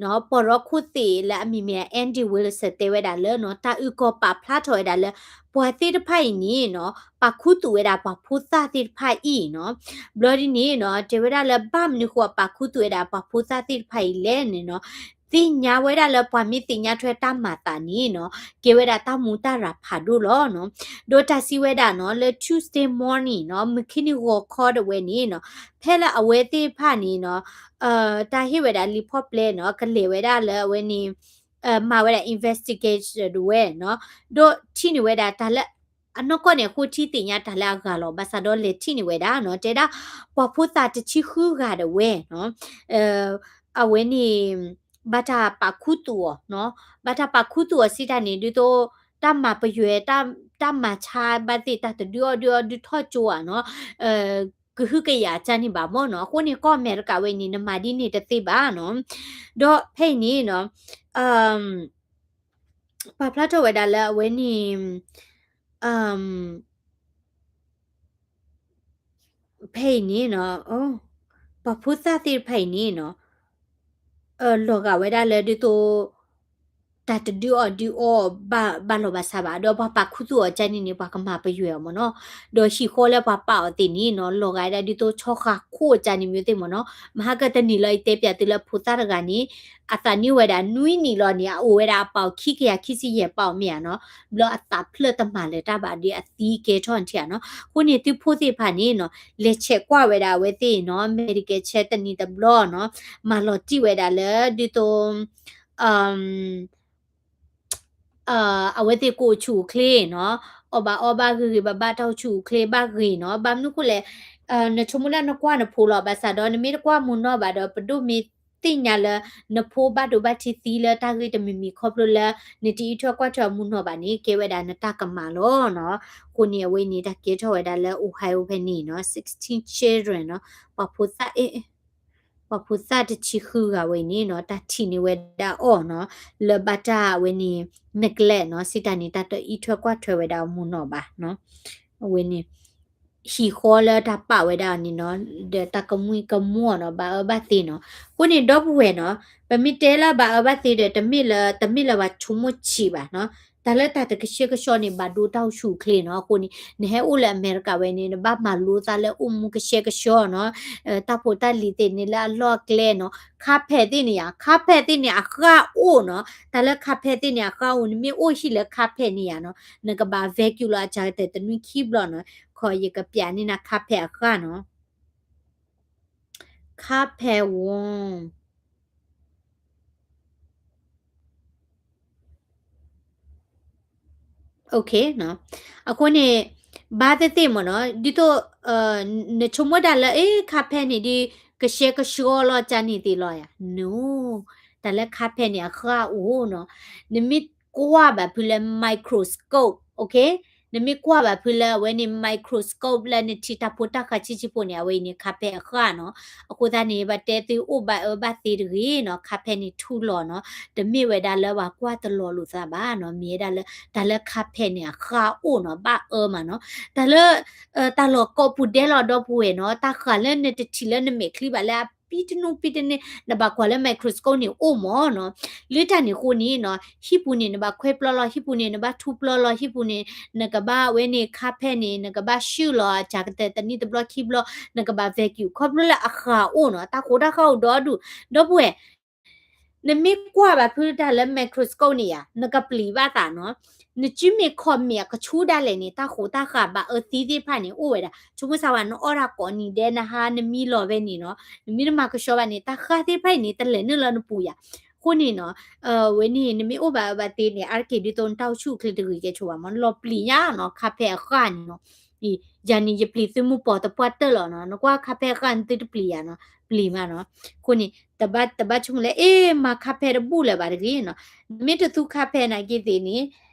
ၤ, ပီၢ်ရီခိၣ်သ့ၣ်လၢအမံၤမ့ၢ် Andy Wilson တဲဝဲဒၣ်လၢနီၤ တၢ်အုၣ်ကီၤပာ်ဖျါထီၣ်ဝဲဒၣ်လၢ ပှၤသ့ၣ်တဖၣ်အံၤန့ၣ်နီၤ ပာ်ခူသူၣ်ဝဲဒၣ်ပှၤဖိသၣ်သ့ၣ်တဖၣ်အံၤနီၤ. ဘျီဒ်န့ၣ်နီၤ တဲဝဲဒၣ်လၢဘၣ်မနုၤဃိအပာ်ခူသူၣ်ဝဲဒၣ်ပှၤဖိသၣ်သ့ၣ်တဖၣ်အံၤလဲၣ်န့ၣ်နီၤ, သ့ၣ်ညါဝဲဒၣ်လၢပှၤမ့ၢ်သ့ၣ်ညါထွဲတၢ်မၤသးန့ၣ်နီၤ ကဲဝဲဒၣ်တၢ်မူတၢ်ရၤဖးဒိၣ်လီၤနီၤ. ဒီးတၢ်စံးဝဲဒၣ်နီၤ လၢ Tuesday morning နီၤ မုၢ်ခံနံၤဂီၤခီတဝဲန့ၣ်နီၤ ဖဲလၢအဝဲသ့ၣ်တဖၣ်န့ၣ်နီၤ တၢ်ဟ့ၣ်ဝဲဒၣ်လံာ်ဖီၣ်ပျဲနီၤ ကလဲၤဝဲဒၣ်လၢအဝဲန့ၣ် မၤဝဲဒၣ် investigation တဝဲနီၤ, ဒီးထံၣ်န့ၢ်ဝဲဒၣ်တၢ်လၢ အနီၢ်ကီၢ်န့ၣ် အဃိထံသ့ၣ်ညါတၢ်လၢအဂၤလီၤ. ဘၣ်ဆၣ်ဒီးလဲၤထံၣ်န့ၢ်ဝဲဒၣ်နီၤ တဲဒၣ် ပှၤဖိသၣ်တဆံဃုဂၤတဝဲနီၤ အဝဲန့ၣ် ဘၣ်တၢ်ပာ်ခူသူၣ်အီၤ, ဘၣ်တၢ်ပာ်ခူသူၣ်အီၤစံးတၢ်န့ၣ် ဒ်သိး တၢ်မၤပယွဲ တၢ်မၤဆါဘၣ်သ့ၣ် တၢ်တဒုးအီၣ်ဒုးအီဒုးထီၣ်ကၠိဧါနီၤ, ကဟုကယာ်ကၢ်န့ၣ်ဘၣ်မ့ၢ်နီၤ. အဃိန့ၣ် ကီၢ်အမဲရကၤဝဲအံၤန့ၣ် နမၤဒ်န့ၣ်တသ့ဘၣ်နီၤ. ဒီးဖဲအံၤန့ၣ်နီၤ ပာ်ဖျါထီၣ်ဝဲဒၣ်လၢအဝဲန့ၣ် ဖဲအံၤန့ၣ်နီၤ ပှၤဖိသၣ်သ့ၣ်တဖၣ်အံၤန့ၣ်နီၤ လီၤဂာ်ဝဲဒၣ်လၢဒ်သိး တၢ်တဒုးအီၣ်ဒုးအီဘၣ်လီၤဘၣ်ဆါဘၣ်, ဒီးပှၤပာ်ခူသူၣ်အီၤကၢ်န့ၣ်န့ၣ် ပှၤကမၤပယွဲအီၤမ့ၢ်နီၤ, ဒီးဟံၣ်ဃီလၢပှၤပာ်အီၤသ့ၣ်န့ၣ်နီၤ လီၤဂာ်ဝဲဒၣ်ဒ်သိးဆီဃာ်ခိၣ်အကၢ်န့ၣ်မ့ၢ်သ့ၣ်မ့ၢ်နီၤ, မဟါကတနံၤလီၤအံၤတဲပၠးသုလၢဖိသၣ်တဂၤန့ၣ် အသးနံၣ်ဝဲဒၣ်နွံနံၣ်လီၤန့ၣ် အအိၣ်ဝဲဒၣ်အပာ်အီၤခံကယၤခံဆံယဲၢ်ပာ်အီၤမ့ၢ်ဧါနီၤ, ဘျီအသးဖျၢၣ်တမၤလၢၤတၢ်ဘၣ်ဒီးအသံကဲထီၣ်ထံၣ်ဧါနီၤ. အဃိန့ၣ် သုးဖိသ့ၣ်တဖၣ်န့ၣ်နီၤ လဲၤဆဲးကွၢ်ဝဲဒၣ်အဝဲသ့ၣ်နီၤ medical check တနံၤတဘျီနီၤ, မၤလီၤတံၢ်ဝဲဒၣ်လၢဒ်သိး အဝဲသ့ၣ်ကအိၣ်ဆူၣ်အိၣ်ချ့နီၤ, အီၣ်ဘၣ်အီဘၣ်ဂ့ၤဂ့ၤ ဘၣ်ဘၣ်တၢ်အိၣ်ဆူၣ်အိၣ်ချ့ဘၣ်ဂ့ၤနီၤ. ဘၣ်မနုၤအဃိလဲၣ်, နဆိကမိၣ်လၢနကွၢ်နဖိလီၤ, ဘၣ်ဆၣ်ဒီးနမ့ၢ်တကွၢ်မုၢ်နီၢ်ဘၣ်ဒီး ပဒိၣ်မ့ၢ်သ့ၣ်ညါလၢ နဖိဘၣ်ဒိဘၣ်ထံးသံလၢတၢ်ဂ့ၢ်တမံၤမံၤခီဖျိလၢ နတအံးထွဲကွၢ်ထွဲအမုၢ်နီၢ်ဘၣ်န့ၣ် ကဲဝဲဒၣ်နတၢ်ကမၣ်လီၤနီၤ. အဃိန့ၣ် အဝဲန့ၣ် တၢ်ကဲထီၣ်ဝဲဒၣ်လၢ Ohio ဖဲန့ၣ်နီၤ sixteen children နီၤ, ပှၤဖိသၣ် ပှၤဖိသၣ်တဆံဃုဂၤဝဲအံၤန့ၣ်နီၤ တၢ်ထံၣ်န့ၢ်ဝဲဒၣ်အီၤနီၤ, လၢဘၣ်တၢ်အဝဲန့ၣ် neglect နီၤ, စံးတၢ်န့ၣ် တၢ်တအံးထွဲကွၢ်ထွဲဝဲဒၣ်အမုၢ်နီၢ်ဘၣ်နီၤ. အဝဲန့ၣ် ဟံၣ်ဃီလၢတၢ်ပာ်ဝဲဒၣ်န့ၣ်နီၤ, ဒီးတၢ်ကမှံကမှီနီၤ, ဘၣ်အၢဘၣ်သီနီၤ. အဃိန့ၣ် ဒီပုၢ်ဝဲၢ်နီၤ, ပမ့ၢ်တဲလၢဘၣ်အၢဘၣ်သီဒီး တမ့ၢ်လၢ တမ့ၢ်လၢဘၣ်ဆိကမိၣ်ဆံးဘၣ်နီၤ. တၢ်လၢတၢ်တကဆှဲကဆှီန့ၣ် ဘၣ်ဒိတၢ်အိၣ်ဆူၣ်အိၣ်ချ့နီၤ. အဃိန့ၣ် နဟဲအိၣ်လၢအမဲရကၤဝဲန့ၣ် နဘၣ်မၤလိသးလၢအိၣ်မူကဆှဲကဆှီနီၤ, တၢ်ဖိတၢ်လံၤသ့ၣ်န့ၣ်လၢအလီၢ်အကျဲနီၤ, carpetသ့ၣ်န့ၣ်ယါ, carpetသ့ၣ်န့ၣ် အဃၣ်အိၣ်နီၤ. တၢ်လၢ carpetသ့ၣ်န့ၣ် အဃၣ်အိၣ်, နမ့ၢ်အိၣ်ဟံၣ်လၢ carpetန့ၣ်ယါနီၤ, နကဘၣ် vacuum လီၤအစှၤကတၢၢ်တနွံခံဘျီနီၤ. ခီယကပျးန့ၢ်နၤ carpet အဃၣ်နီၤ. Carpet warm. Okay နီၤ. အဃိန့ၣ် ဘၣ်သ့ၣ်သ့ၣ်မ့ၢ်နီၤ, ဒ်သိး နဆိကမိၣ်ဒၣ်လၢ အ့ carpetန့ၣ်ဒ် ကဆှဲကဆှီလီၤကန့ၣ်သ့လီၤယါ. No, တၢ်လၢ carpetန့ၣ် အဃၣ်အိၣ်နီၤ. နမ့ၢ်ကွၢ်ဘၣ်ဖုလၢ microscope, okay, နမ့ၢ်ကွၢ်ဘၣ်ဖုလၢအဝဲန့ၣ် microscope လၢနထံၣ်တၢ်ဖိတၢ်ဃာ်ဆံးဆံးဖိန့ၣ် အဝဲအံၤန့ၣ် carpet အဃၣ်နီၤ. အဃိသတးန့ၣ် ဘၣ်တဲသုအိၣ်ဘၣ်အၢဘၣ်သီတဂ့ၤနီၤ, carpetန့ၣ်ထူလီၤနီၤ, တမ့ၢ်ဝဲဒၣ်လၢပှၤကွၢ်တလီၤလိာ်သးဘၣ်နီၤ. မ့ၢ်ဝဲဒၣ်လၢ တၢ်လၢ carpetန့ၣ် အဃၣ်အိၣ်နီၤ, ဘၣ်အၢမးနီၤ. တၢ်လၢ တၢ်လီၢ်ကိးပူၤဒဲးလီၤ ဒီပုၢ်ဝဲၢ်နီၤ, တၢ်ဃာ်လၢနတထံၣ်လၢနမဲာ်ချံဘၣ်လၢအ ပံတနူပံတန့ၣ် နဘၣ်ကွၢ်လၢ microscope န့ၣ်အိၣ်မးနီၤ. လၢတၢ်န့ၣ်အဃိန့ၣ်နီၤ, ဟံၣ်ပူၤန့ၣ် နဘၣ်ခွဲပျီလီၤ, ဟံၣ်ပူၤန့ၣ် နဘၣ်ထူပျီလီၤ, ဟံၣ်ပူၤန့ၣ် နကဘၣ်ဝဲန့ၣ် carpet န့ၣ် နကဘၣ်ဆှုၣ်လီၤ အစှၤကတၢၢ်တနံၣ်တဘျီခံဘျီ, နကဘၣ် vacuum ခီဖျိလၢအဃၣ်အိၣ်နီၤ, တၢ်ဃိတၢ်ဃၣ်အိၣ်ဒီဒူၣ်, ဒီပုၢ်ဝဲၢ် နမ့ၢ်ကွၢ်ဘၣ်ဖုတၢ်လၢ microscope န့ၣ်ယါ, နကပျံၤဘၣ်သးနီၤ. နစုမ့ၢ်ခီၣ်မ့ၢ်အကဆူၣ်ဒၣ်လဲာ်န့ၣ် တၢ်ဃိတၢ်ဃၣ်ဘၣ်အၢသံသ့ၣ်တဖၣ်န့ၣ် အိၣ်ဝဲဒၣ်. ဆိကမိၣ်စၢ်ဝဲ နအီၣ်တၢ်ကိးနံၤဒဲး နဟါနမံလီၤဖဲန့ၣ်နီၤ, နမ့ၢ်တမၤကဆှီဘၣ်န့ၣ် တၢ်ဃၣ်သ့ၣ်တဖၣ်အံၤန့ၣ် တလဲၤနုာ်လၢနပူၤယါ. အဃိန့ၣ်နီၤ, ဝဲန့ၣ် နမ့ၢ်အိၣ်ဘၣ်အၢဘၣ်သီန့ၣ် အါတက့ၢ်ဒ်သိးနတၢ်အိၣ်ဆူၣ်အိၣ်ချ့တဂ့ၤကဲဆိဘၣ်မး, လီၤပျံၤညါနီၤ, carpet အဃၣ်န့ၣ်နီၤ. အံၤ ယၤန့ၣ် ယပျံၤသုမုၢ်ပီၤသပှၢ်တၢၢ်လီၤနီၤ, နကွၢ် carpet အဃၣ်န့ၣ် သုတပျံၤယါနီၤ, ပျံၤမးနီၤ. အဃိန့ၣ် တဘၣ် တဘၣ်ဆိကမိၣ်လၢ အ့ မၤ carpet တဘူၣ်လၢၤဘၣ်တဂ့ၤနီၤ. နမ့ၢ်တသူ carpet နာ်က့သ့ၣ်န့ၣ်,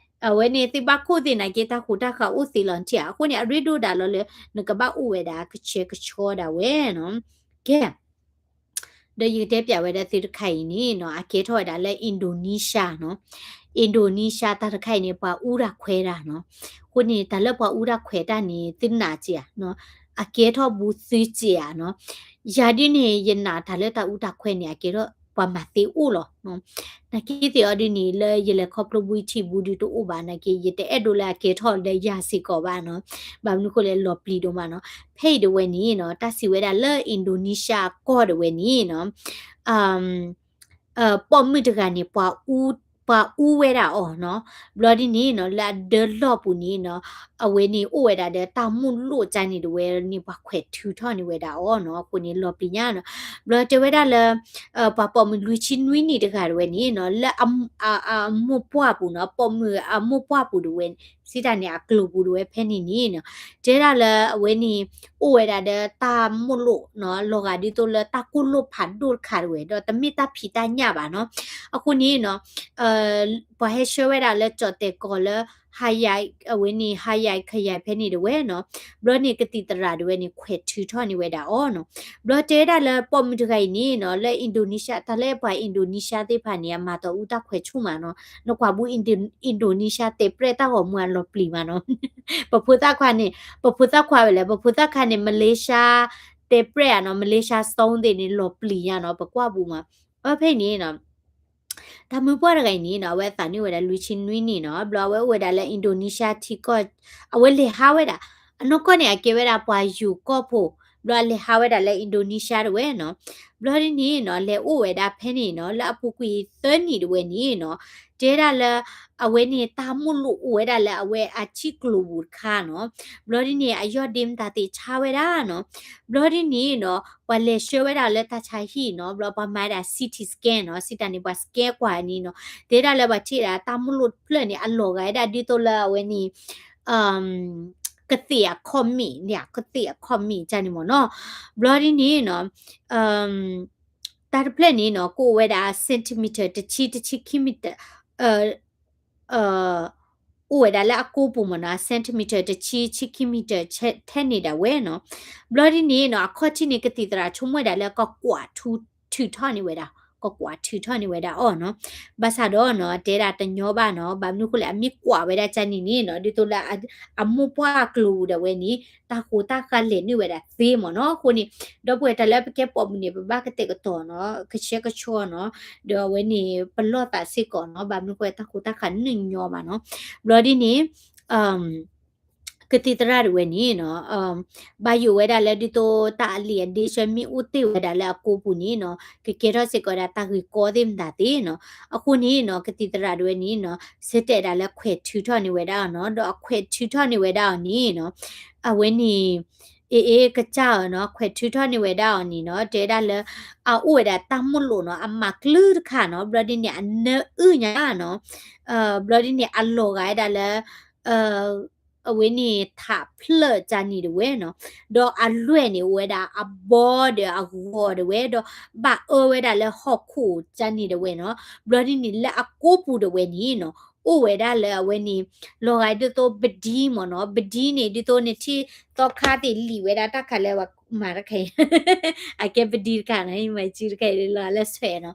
အဝဲန့ၣ်သ့ၣ်ဘၣ်ခိၣ်သ့ၣ်နာ်က့ တၢ်ဃိတၢ်ဃၣ်အိၣ်သ့လီၤထံၣ်ဧါ. အဃိန့ၣ် အရ့ဒိၣ်ဒၣ်လီၤလၢ နကဘၣ်အိၣ်ဝဲဒၣ်ကဆှဲကဆှီဒၣ်ဝဲနီၤ. ကဲ ဒီးယကတဲပျးဝဲဒၣ်သုတခါအံၤန့ၣ်နီၤ, အကဲထီၣ်ဝဲဒၣ်လၢ Indonesia နီၤ. Indonesia တၢ်တခါအံၤန့ၣ် ပှၤအူတၢ်ခွဲးတၢ်နီၤ. အဃိန့ၣ် တၢ်လၢပှၤအူတၢ်ခွဲးတၢ်န့ၣ် သုနာ်စ့ၢ်ဧါနီၤ, အကဲထီၣ်ဘူးသုစ့ၢ်ဧါနီၤ. ယၤဒ်န့ၣ် ယနာ်တၢ်လၢတၢ်အူတၢ်ခွဲးန့ၣ် အကဲထီၣ်ပှၤမၤသ့အိၣ်လီၤ. နာ်က့သ့ၣ်အီၤဒ်န့ၣ် လၢယလဲၤခီဖျိဘူးထံၣ်ဘူးဒုးတအိၣ်ဘၣ်နာ်က့ ယတအဲၣ်ဒိးလၢအကဲထီၣ်လၢယၤစ့ၢ်ကီးဘၣ်နီၤ. ဘၣ်မနုၤဃိလဲၣ် လီၤပျံၤဒိၣ်မးနီၤ. ဖဲအံၤဒၣ်ဝဲန့ၣ်နီၤ, တၢ်စံးဝဲဒၣ်လၢ Indonesia အကီၢ်ဒၣ်ဝဲန့ၣ်နီၤ, ပိာ်မုၣ်တဂၤန့ၣ် ပှၤအူဝဲဒၣ်အီၤနီၤ. ဘျီဒ်န့ၣ်နီၤ လၢအဒၢလီၢ်ပူၤန့ၣ်နီၤ, အဝဲန့ၣ်အိၣ်ဝဲဒၣ်ဒီးတၢ်မိၣ်လိၣ်ကန့ၣ်ဒၣ်ဝဲန့ၣ် ပှၤခွဲးထုးထီၣ်န့ၢ်ဝဲဒၣ်အီၤနီၤ. အဃိန့ၣ်လီၤပျံၤညါနီၤ. ဘျီတဲဝဲဒၣ်လၢ ပှၤပိာ်မုၣ်လွံၢ်ဆံနွံနံၣ်တဂၤဒၣ်ဝဲန့ၣ်နီၤ, လၢအမိၢ်ပှၢ်ပူၤနီၤ, ပိာ်မုၣ်အမိၢ်ပှၢ်ပူၤဒၣ်ဝဲ စံးတၢ်န့ၣ် အကျိၤပူၤဒၣ်ဝဲဖဲန့ၣ်န့ၣ်နီၤ, တဲဒၣ်လၢအဝဲန့ၣ် အိၣ်ဝဲဒၣ်ဒီးတၢ်မိၣ်လိၣ်နီၤ, လီၤဂာ်ဒ်သိးလၢတၢ်ကိၢ်လိၣ်ဖးဒိၣ်တခါဒၣ်ဝဲ, ဒီးတမ့ၢ်တၢ်ဖံးတၢ်ညၣ်ဘၣ်နီၤ. အဃိန့ၣ်နီၤ ပှၤဟဲဆှၢဝဲဒၣ်လၢကၠီၣ်တဲာ်ကီၢ်လၢ ဟါယၤ အဝဲန့ၣ် ဟါယၤခယၤဖဲန့ၣ်ဒၣ်ဝဲနီၤ. ဘျီန့ၣ်ကသံၣ်သရၣ်ဒၣ်ဝဲန့ၣ် ခွဲးထုးထီၣ်န့ၢ်ဝဲဒၣ်အီၤနီၤ. ဘျီတဲဝဲဒၣ်လၢပိာ်မုၣ်တဂၤအံၤန့ၣ်နီၤ, လၢ Indonesia တၢ်လၢပှၤ Indonesia သ့ၣ်တဖၣ်န့ၣ် အမၤတၢ်အူတၢ်ခွဲးဆူၣ်မးနီၤ. နကွၢ်ဘူး Indo-, Indonesia တဲးပြဲၣ်တၢ်ဂီၤမူအလီၤပျံၤမးနီၤ. ပဖိသၣ်ခွါန့ၣ် ပဖိသၣ်ခွါဝဲလဲၣ်, ပဖိသၣ်ခွါန့ၣ် Malaysia တဲးပြဲၣ်ဧါနီၤ, Malaysia style သ့ၣ်န့ၣ် လီၤပျံၤညါနီၤ, ပကွၢ်ဘူးမး. အဖဲအံၤန့ၣ်နီၤ တၢ်မုၣ်ပှၢ်တဂၤအံၤန့ၣ်နီၤ, အဝဲအသးနုာ်ဝဲဒၣ်လွံၢ်ဆံနွံနံၣ်နီၤ, ဘျီအဝဲအိၣ်ဝဲဒၣ်လၢ Indonesia ထံကီၢ်, အဝဲလဲၤဟးဝဲဒၣ်, အနီၢ်ကီၢ်န့ၣ် အကဲဝဲဒၣ်ပှၤယိၤကီၢ်ဖိ, ဘျီအလဲၤဟးဝဲဒၣ်လၢ Indonesia ဒၣ်ဝဲနီၤ. ဘျီဒ်န့ၣ်နီၤ လဲၤအိၣ်ဝဲဒၣ်ဖဲန့ၣ်နီၤ, လၢအပူၤကွံာ်သၢနံၣ်ဒၣ်ဝဲန့ၣ်နီၤ, တဲဒၣ်လၢ အဝဲန့ၣ်တၢ်မိၣ်လိၣ်အိၣ်ဝဲဒၣ်လၢအဝဲအထံကျိၤပူၤတခါနီၤ. ဘျီဒ်န့ၣ် အယီၢ်ဒ့မတၤသ့ၣ်ဆါဝဲဒၣ်နီၤ. ဘျီဒ်န့ၣ်နီၤ ပှၤလဲၤဆှၢဝဲဒၣ်လၢတၢ်ဆါဟံၣ်နီၤ, ဘျီပှၤမၤဒၣ် C T scan နီၤ, စံးတၢ်န့ၣ် ပှၤ scan ကွၢ်န့ၣ်နီၤ, တဲဒၣ်လၢပှၤထံၣ်ဒၣ်တၢ်မိၣ်လိၣ်တဖျၢၣ်န့ၣ် အလီၤဂာ်ဝဲဒၣ်ဒ်သိးလၢအဝဲန့ၣ် ကသ့ၣ်အခီၣ်မ့ၣ်န့ၣ်, ကသ့ၣ်အခီၣ်မ့ၣ်ကန့ၣ်မ့ၢ်နီၤ. ဘျီဒ်န့ၣ်နီၤ တၢ်တဖျၢၣ်န့ၣ်နီၤ ကအိၣ်ဝဲဒၣ် centimeter တဆံ တဆံခံ meter, အိၣ်ဝဲဒၣ်လၢအကိပူၤမ့ၢ်နီၤ, centimeter တဆံ ဆံခံ meter ထဲန့ၣ်ဒၣ်ဝဲနီၤ. ဘျီဒ်န့ၣ်နီၤ အခီၣ်ထံးန့ၣ် ကသံၣ်သရၣ်ဆိကမိၣ်ဝဲဒၣ်လၢကကွၢ်ထူ ထုးထီၣ်န့ၢ်ဝဲဒၣ်, ကကွၢ်ထုးထီၣ်န့ၢ်ဝဲဒၣ်အီၤနီၤ. ဘၣ်ဆၣ်ဒီးနီၤ တဲဒၣ်တညီဘၣ်နီၤ, ဘၣ်မနုၤဃိလဲၣ် အမ့ၢ်ကွၢ်ဝဲဒၣ်ကန့ၣ်န့ၣ်နီၤ ဒ်သိးလၢအမိၢ်ပှၢ်ကျိၤပူၤဒၣ်ဝဲန့ၣ် တၢ်ဃိတၢ်ဃးလဲၤနုာ်ဝဲဒၣ်သ့မ့ၢ်နီၤ. အဃိန့ၣ် ဒီပုၢ်ဝဲၢ်တၢ်လၢပကဲပိာ်မုၣ်န့ၣ် ပဘၣ်ကတဲာ်ကတီၤနီၤ ကဆှဲကဆှီနီၤ, ဒီးအဝဲန့ၣ် ပလီၢ်သးစ့ၢ်ကီးနီၤ, ဘၣ်မနုၤဃိတၢ်ဃိတၢ်ဃးနုာ်ညီမ့ၢ်နီၤ. ဘျီဒ်န့ၣ် ကသံၣ်သရၣ်ဒၣ်ဝဲန့ၣ်နီၤ ဘၣ်ယိၣ်ဝဲဒၣ်လၢဒ်သိးတၢ်အလံာ်အဒ့ဆၢမ့ၢ်အိၣ်တ့ၢ်ဝဲဒၣ်လၢအကိးပူၤန့ၣ်နီၤ ကကဲထီၣ်စ့ၢ်ကီးဝဲဒၣ်တၢ်ဂ့ၢ်ကီသ့ၣ်မတၤသ့နီၤ. အဃိန့ၣ်နီၤ ကသံၣ်သရၣ်ဒၣ်ဝဲန့ၣ်နီၤ ဆၢတဲာ်ဒၣ်လၢခွဲးထုးထီၣ်န့ၢ်ဝဲဒၣ်အီၤနီၤ, ဒီးအခွဲးထုးထီၣ်န့ၢ်ဝဲဒၣ်အီၤန့ၣ်နီၤ အဝဲန့ၣ် အ့ၣ်အ့ၣ် ကစၢ်ဧၢနီၤ ခွဲးထုးထီၣ်န့ၢ်ဝဲဒၣ်အီၤန့ၣ်နီၤ တဲဝဲဒၣ်လၢ အအိၣ်ဝဲဒၣ်တၢ်မိၣ်လိာ်နီၤ အမၤကျၢၤတခါနီၤ, ဘျီဒ်န့ၣ် အနၢအုၣ်ညါနီၤ, ဘျီဒ်န့ၣ် အလီၤဂာ်ဝဲဒၣ်လၢ အဝဲန့ၣ်ထးဖျၢၣ်ကန့ၣ်ဒၣ်ဝဲနီၤ, ဒီးအလွဲၢ်န့ၣ် အိၣ်ဝဲဒၣ်အဘီဒီးအဂီၤဒၣ်ဝဲ, ဒီးဘၣ်အၢဝဲဒၣ်လၢဟီၣ်ခိၣ်ကန့ၣ်ဒၣ်ဝဲနီၤ. ဘျီဒ်န့ၣ် လၢအကိးပူၤဒၣ်ဝဲန့ၣ်နီၤ အိၣ်ဝဲဒၣ်လၢအဝဲန့ၣ် လီၤဂာ်ဒ်သိးပဒံမ့ၢ်နီၤ, ပဒံန့ၣ် ဒ်သိးနထံၣ်သီခါသ့ၣ်လံာ်ဝဲဒၣ်တၢ်ခါလၢပှၤမၤတခါအံၤ အကဲပဒံတခါနီၤ, မၤစုတခါအံၤလီၤလၢဆွဲးနီၤ.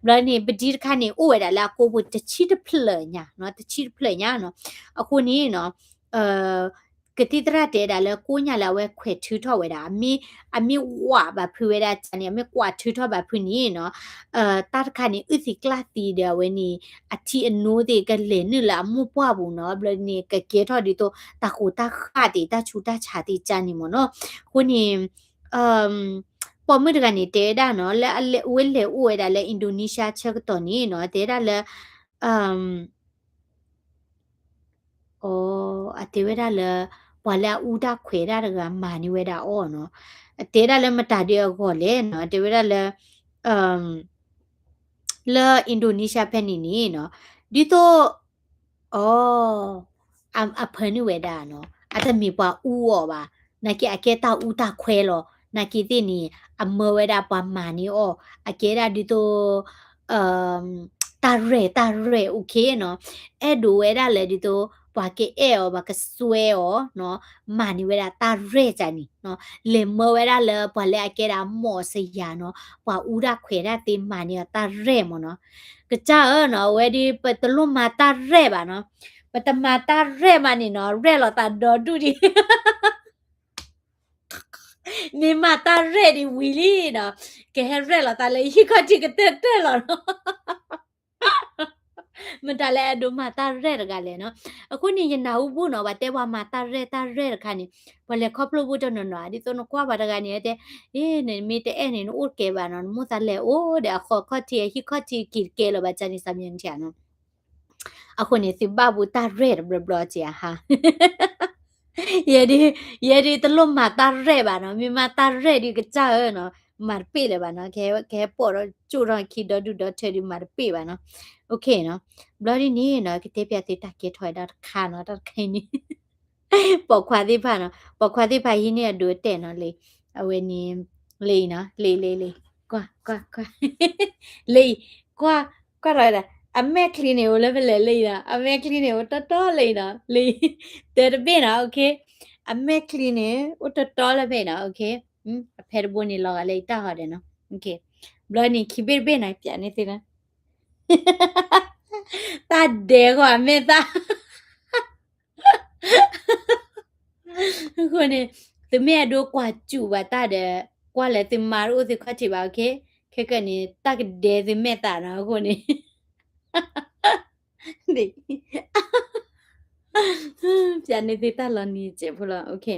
ဘျီန့ၣ် ပဒံတခါန့ၣ် အိၣ်ဝဲဒၣ်လၢအကိးပူၤတဆံတဖျၢၣ်ညါနီၤ, တဆံတဖျၢၣ်ညါနီၤ. အဃိန့ၣ်နီၤ ကသံၣ်သရၣ်တဲဒၣ်လၢကိးညါလၢအဝဲခွဲးထုးထီၣ်ဝဲဒၣ် အမ့ၢ် အမ့ၢ်ဝးဘၣ်ဖုးဝဲဒၣ်ကန့ၣ် အမ့ၢ်ကွၢ်ထုးထီၣ်ဘၣ်ဖုးန့ၣ်နီၤ တၢ်တခါန့ၣ် အုၣ်သံကျၣ်သံဒီးအဝဲန့ၣ် အထံအနိသ့ၣ်ကလဲၤနုာ်လၢအမိၢ်ပှၢ်ပူၤနီၤ, ဘျီန့ၣ် ကကဲထီၣ်ဒ်သိး တၢ်ဃိတၢ်ဃးသ့ၣ် တၢ်ဆူးတၢ်ဆါသ့ၣ်ကန့ၣ်မ့ၢ်နီၤ. အဃိန့ၣ် ပိာ်မုၣ်တဂၤန့ၣ် တဲဝဲဒၣ်နီၤ လၢအဝဲလဲၤအိၣ်ဝဲဒၣ်လၢ Indonesia ဆၢကတီၢ်န့ၣ်နီၤ တဲဝဲဒၣ်လၢ အတဲဝဲဒၣ်လၢ ပှၤလၢအအူတၢ်ခွဲးတၢ်တဂၤမၤန့ၢ်ဝဲဒၣ်အီၤနီၤ. အတဲဒၣ်လၢမတၤဒုးအဂီၢ်လဲၣ်နီၤ, အတဲဝဲဒၣ်လၢ လၢ Indonesia ဖဲန့ၣ်န့ၣ်နီၤ ဒ်သိး အ အဖၢနုာ်ဝဲဒၣ်နီၤ အတမ့ၢ်ပှၤအူအီၤဘၣ်, နာ်က့အကဲတၢ်အူတၢ်ခွဲးလီၤ. နာ်က့သ့ၣ်န့ၣ် အမၢဝဲဒၣ်ပှၤမၤန့ၢ်အီၤ အကဲဒၣ်ဒ်သိး တၢ်ရဲၣ်တၢ်ရဲၣ် okay နီၤ, အဲၣ်ဒိးဝဲဒၣ်လၢဒ်သိး ပှၤကအဲၣ်အီၤ ပှၤကစွဲအီၤနီၤ, မၤန့ၢ်ဝဲဒၣ်တၢ်ရဲၣ်ကန့ၣ်နီၤ, လဲၤမၢဝဲဒၣ်လၢပှၤလၢအကဲဒၣ်မီၢ်စယၤနီၤ, ပှၤအူတၢ်ခွဲးတၢ်သ့မၤန့ၢ်အီၤတၢ်ရဲၣ်မ့ၢ်နီၤ. ကစၢ်ဧၢနီၤ အဝဲဒ်ပတလိၣ်မၤတၢ်ရဲၣ်ဘၣ်နီၤ, ပတမၤတၢ်ရဲၣ်မးန့ၣ်နီၤ ရဲၣ်လီၤသးဒီဒူၣ်ဒံး မ့ၢ်မၤတၢ်ရဲၣ်ဒံးဝံၤလံနီၤ, ကဟဲရဲၣ်လီၤသးလၢဟံၣ်ခီၣ်ထံးကတၢၢ်တၢၢ်လီၤနီၤ. မတၤလၢအဲၣ်ဒိးမၤတၢ်ရဲၣ်တဂၤလဲၣ်နီၤ. အဃိန့ၣ် ယနၢ်ဟူဘူၣ်နီၤ ပှၤတဲပှၤမၤတၢ်ရဲၣ်တၢ်ရဲၣ်တခါန့ၣ် ပှၤလဲၤခီဖျိဘူၣ်တနီၤနီၤ ဒ်သိးနကွၢ်ပှၤတဂၤန့ၣ်တဲ အ့ နမ့ၢ်တအဲၣ်န့ၣ် နအိၣ်တကဲဘၣ်နီၤ နမိၢ်သးလဲၤအိၣ်ဒီးအဃီခီၣ်ထံးအဟံၣ်ခီၣ်ထံးက့ၤတကဲလၢၤဘၣ် ကန့ၣ် စးမံထံးနီၤ. အဃိန့ၣ် သုဘၣ်ဘူတၢ်ရဲၣ်တဘျီဘျီက့ၤအဟါ ယဲဒ် ယဲဒ်တလိၣ်မၤတၢ်ရဲၣ်ဘၣ်နီၤ, မ့ၢ်မၤတၢ်ရဲၣ်ဒံးကစၢ်ဧၢနီၤ, မၤတပ့ၢ်လၢၤဘၣ်နီၤ, ကဟဲပိာ်ဒီးကၠိၣ်ထီၣ်ခံဒီဒူၣ်ဒီထၢဒံးမၤတပ့ၢ်ဘၣ်နီၤ. ဘျီဒ်န့ၣ်နီၤ ကတဲပျးသုတၢ်ကဲထီၣ်ဝဲဒၣ်တခါနီၤ, တၢ်တခါအံၤန့ၣ် ပိာ်ခွါသ့ၣ်တဖၣ်နီၤ, ပိာ်ခွါသ့ၣ်တဖၣ်ဟံးန့ၢ်အဒိအတဲာ်နီၤလံ, အဝဲန့ၣ် လံနီၤ, လံ လံ လံ, ကွၢ် ကွၢ် ကွၢ်, လံ, ကွၢ် ကွၢ်ထီၣ်ဝဲဒၣ်, အမဲာ်ချံန့ၣ်အိၣ်လၢဖဲလဲၣ်လံနီၤ, အမဲာ်ချံန့ၣ်အိၣ်တီတီလံနီၤ, လံ, တဲတဘ့ၣ်နီၤ, okay, အမဲာ်ချံန့ၣ် အိၣ်တီတီလၢဖဲနီၤ, okay, အဖဲတဘိန့ၣ်လီၤဂာ်လၢယတၢ်ဟီၣ်ဒဲးနီၤ, okay, ဘျီန့ၣ်ခံဘ့ၣ်တဘ့ၣ်နီၤ ပျးန့ၢ်သုနီၤ တၢ်ဒဲးဃီအမဲာ်သၣ် အဃိန့ၣ် သုမ့ၢ်အဲၣ်ဒိးကွၢ်စူၣ်ဘၣ်တၢ်ဒီး ကွၢ်လၢသုမါတအိၣ်သုခီၣ်ထံးဘၣ်, okay, ခဲကနံၣ်န့ၣ် တၢ်ကဒဲးသုမဲာ်သၣ်နီၤ, အဃိန့ၣ် ပျးန့ၢ်သုတၢ်လီၤနံၤစဲးဖိလီၤ, okay,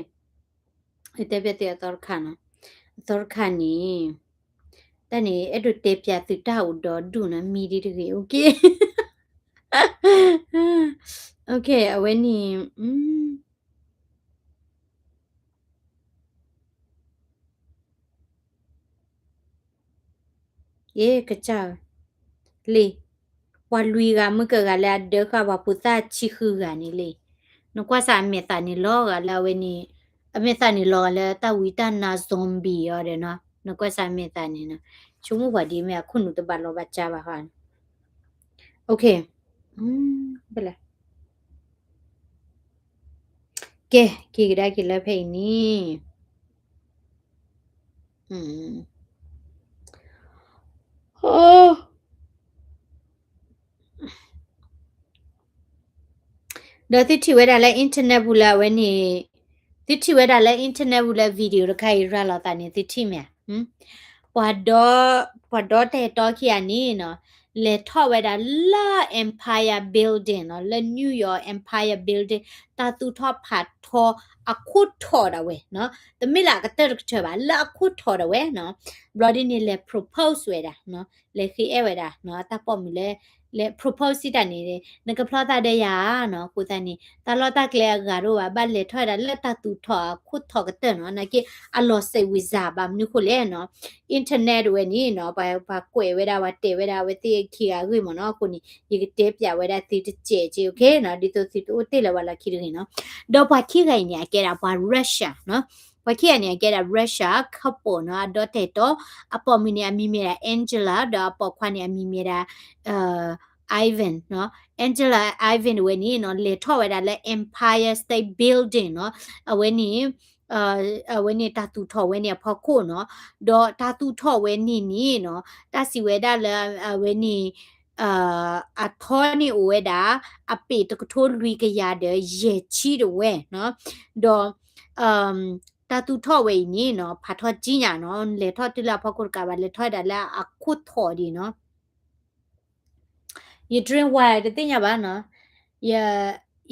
တဲပျးသုအသီတခါနီၤ, အသီတခါန့ၣ် တၢ်န့ၣ် အဲၣ်ဒိးတဲပျးသုတၢ်အိၣ်ဒီဒူၣ်နီၤ, မံဒ်တဂ့ၤ, okay, okay, အဝဲန့ၣ် ယဲ ကစၢ်ဧၢ, လံ, ပှၤလွံၢ်ဂၤမုၢ်ကဂၤလၢအဒၢဃာ်ပှၤဖိသၣ်ဆံဃုဂၤန့ၣ်လံ, နကွၢ်စၢ်အမဲာ်သၣ်န့ၣ်လီၤဂာ်လၢအဝဲန့ၣ်, အမဲာ်သၣ်န့ၣ်လီၤဂာ်လၢတၢ်ဝံတၢ်နါ zombie အီၤဒီးနီၤ, နကွၢ်စၢ်အမဲာ်သၣ်န့ၣ်နီၤ, ဆိကမိၣ်ပှၤဒ်မ့ၢ်အခိၣ်နူာ်တဘၣ်လီၤဘၣ်ကၢဘၣ်ဃီန့ၣ်, okay, ဘၣ်လဲၣ် ကဲ က့ၤကဒါက့ၤလၢဖဲအံၤန့ၣ်, ဒီးသုထံၣ်ဝဲဒၣ်လၢ internet ပူၤလၢအဝဲန့ၣ်, သုထံၣ်ဝဲဒၣ်လၢ internet ပူၤလၢ video တခါအံၤရၤလီၤသးန့ၣ် သုထံၣ်မ့ၢ်ဧါ. ပှၤဒီ, ပှၤဒီတၢ်အဲၣ်တီခံဂၤန့ၣ်နီၤ, လဲၤထီၣ်ဝဲဒၣ်လၢ Empire Building နီၤ, လၢ New York Empire Building တၢ်သူၣ်ထီၣ်ဖးထီအခိၣ်ထီၣ်ဒၣ်ဝဲနီၤ, တမ့ၢ်လၢအကတၢၢ်တကတၢၢ်ဘၣ်, လၢအခိၣ်ထီၣ်ဒၣ်ဝဲနီၤ. ဘျီဒ်န့ၣ် လဲၤ propose ဝဲဒၣ်နီၤ, လဲၤဃ့အဲၣ်ဝဲဒၣ်နီၤ, တၢ်ပိာ်မုၣ်လၢ လဲၤ propose စံးတၢ်န့ၣ်, နကဖျီသးဒီးယၤနီၤ, အဃိသတးန့ၣ် တၢ်လီၢ်တၢ်ကျဲအဂၤတအိၣ်ဘၣ်, ဘၣ်လဲၤထီၣ်ဝဲဒၣ်လၢတၢ်သူၣ်ထီၣ်အခိၣ်ထီၣ်ကတၢၢ်နီၤ, နာ်က့ အလီၤစဲးဝံၤစၢ်ဘၣ်မနုၤဃိလဲၣ်နီၤ. internet ဝဲန့ၣ်နီၤ, ပှၤ, ပှၤကွဲးဝဲဒၣ် ပှၤတဲဝဲဒၣ်အဝဲသ့ၣ်ခံဂၤအဂ့ၢ်မ့ၢ်နီၤ, အဃိန့ၣ် ယကတဲပျးဝဲဒၣ်သုတစဲးက့ okay နီၤ, ဒ်သိးသုတအိၣ်တ့ၢ်လၢၤဝဲလီၢ်ခံတဂ့ၤနီၤ. ဒီးပှၤခံဂၤအံၤန့ၣ် အကဲဒၣ်ပှၤ Russia နီၤ, ပှၤခံဂၤန့ၣ် အကဲဒၣ် Russia couple နီၤ, အဒီတၢ်အဲၣ်တီ, အပိာ်မုၣ်န့ၣ် အမံၤမ့ၢ်ဒၣ် Angela ဒီးအပိာ်ခွါန့ၣ် အမံၤမ့ၢ်ဒၣ် Ivan နီၤ. Angela Ivan တဝဲန့ၣ်နီၤ, လဲၤထီၣ်ဝဲဒၣ်လၢ Empire State Building နီၤ, အဝဲန့ၣ် အဝဲန့ၣ်တၢ်သူၣ်ထီၣ်ဝဲန့ၣ်အဖီခိၣ်နီၤ, ဒီးတၢ်သူၣ်ထီၣ်ဝဲန့ၣ်န့ၣ်နီၤ, တၢ်စံးဝဲဒၣ်လၢအဝဲန့ၣ် အထီန့ၣ်အိၣ်ဝဲဒၣ် အပ့ၢ်တကထိလွံၢ်ကယၤဒီးယဲၢ်ဆံတဝဲနီၤ, ဒီး တၢ်သူၣ်ထီၣ်ဝဲအံၤန့ၣ်နီၤ, ဖးထီကံညါနီၤ, လဲၤထီၣ်တုၤလၢအဖီခိၣ်တကးဘၣ်, လဲၤထီၣ်ဝဲဒၣ်လၢအခိၣ်ထီၣ်ဒံးနီၤ. ယ drink wine တသ့ၣ်ညါဘၣ်နီၤ, ယ,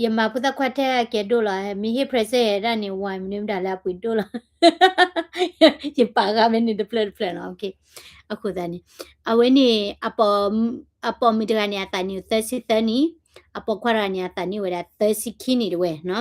ယမၤဖိသၣ်ခွါထဲအကဲဒိၣ်လီၤ, မ့ၢ်ဟ့ၣ် present ယဲဒၣ်န့ၣ် wine မနုၤမတၤလၢအပှ့ၤဒိၣ်လီၤ, ယပာ်ဂၤမ့ၢ်န့ၣ်တဖျၢၣ်တဖျၢၣ်နီၤ, okay. အဃိသတးန့ၣ် အဝဲန့ၣ် အပိာ်မုၣ်တဂၤန့ၣ် အသးနံၣ်အိၣ်သၢဆံသၢနံၣ်, အပိာ်ခွါတဂၤန့ၣ် အသးနံၣ်ဝဲဒၣ်သၢဆံခံနံၣ်တဝဲနီၤ,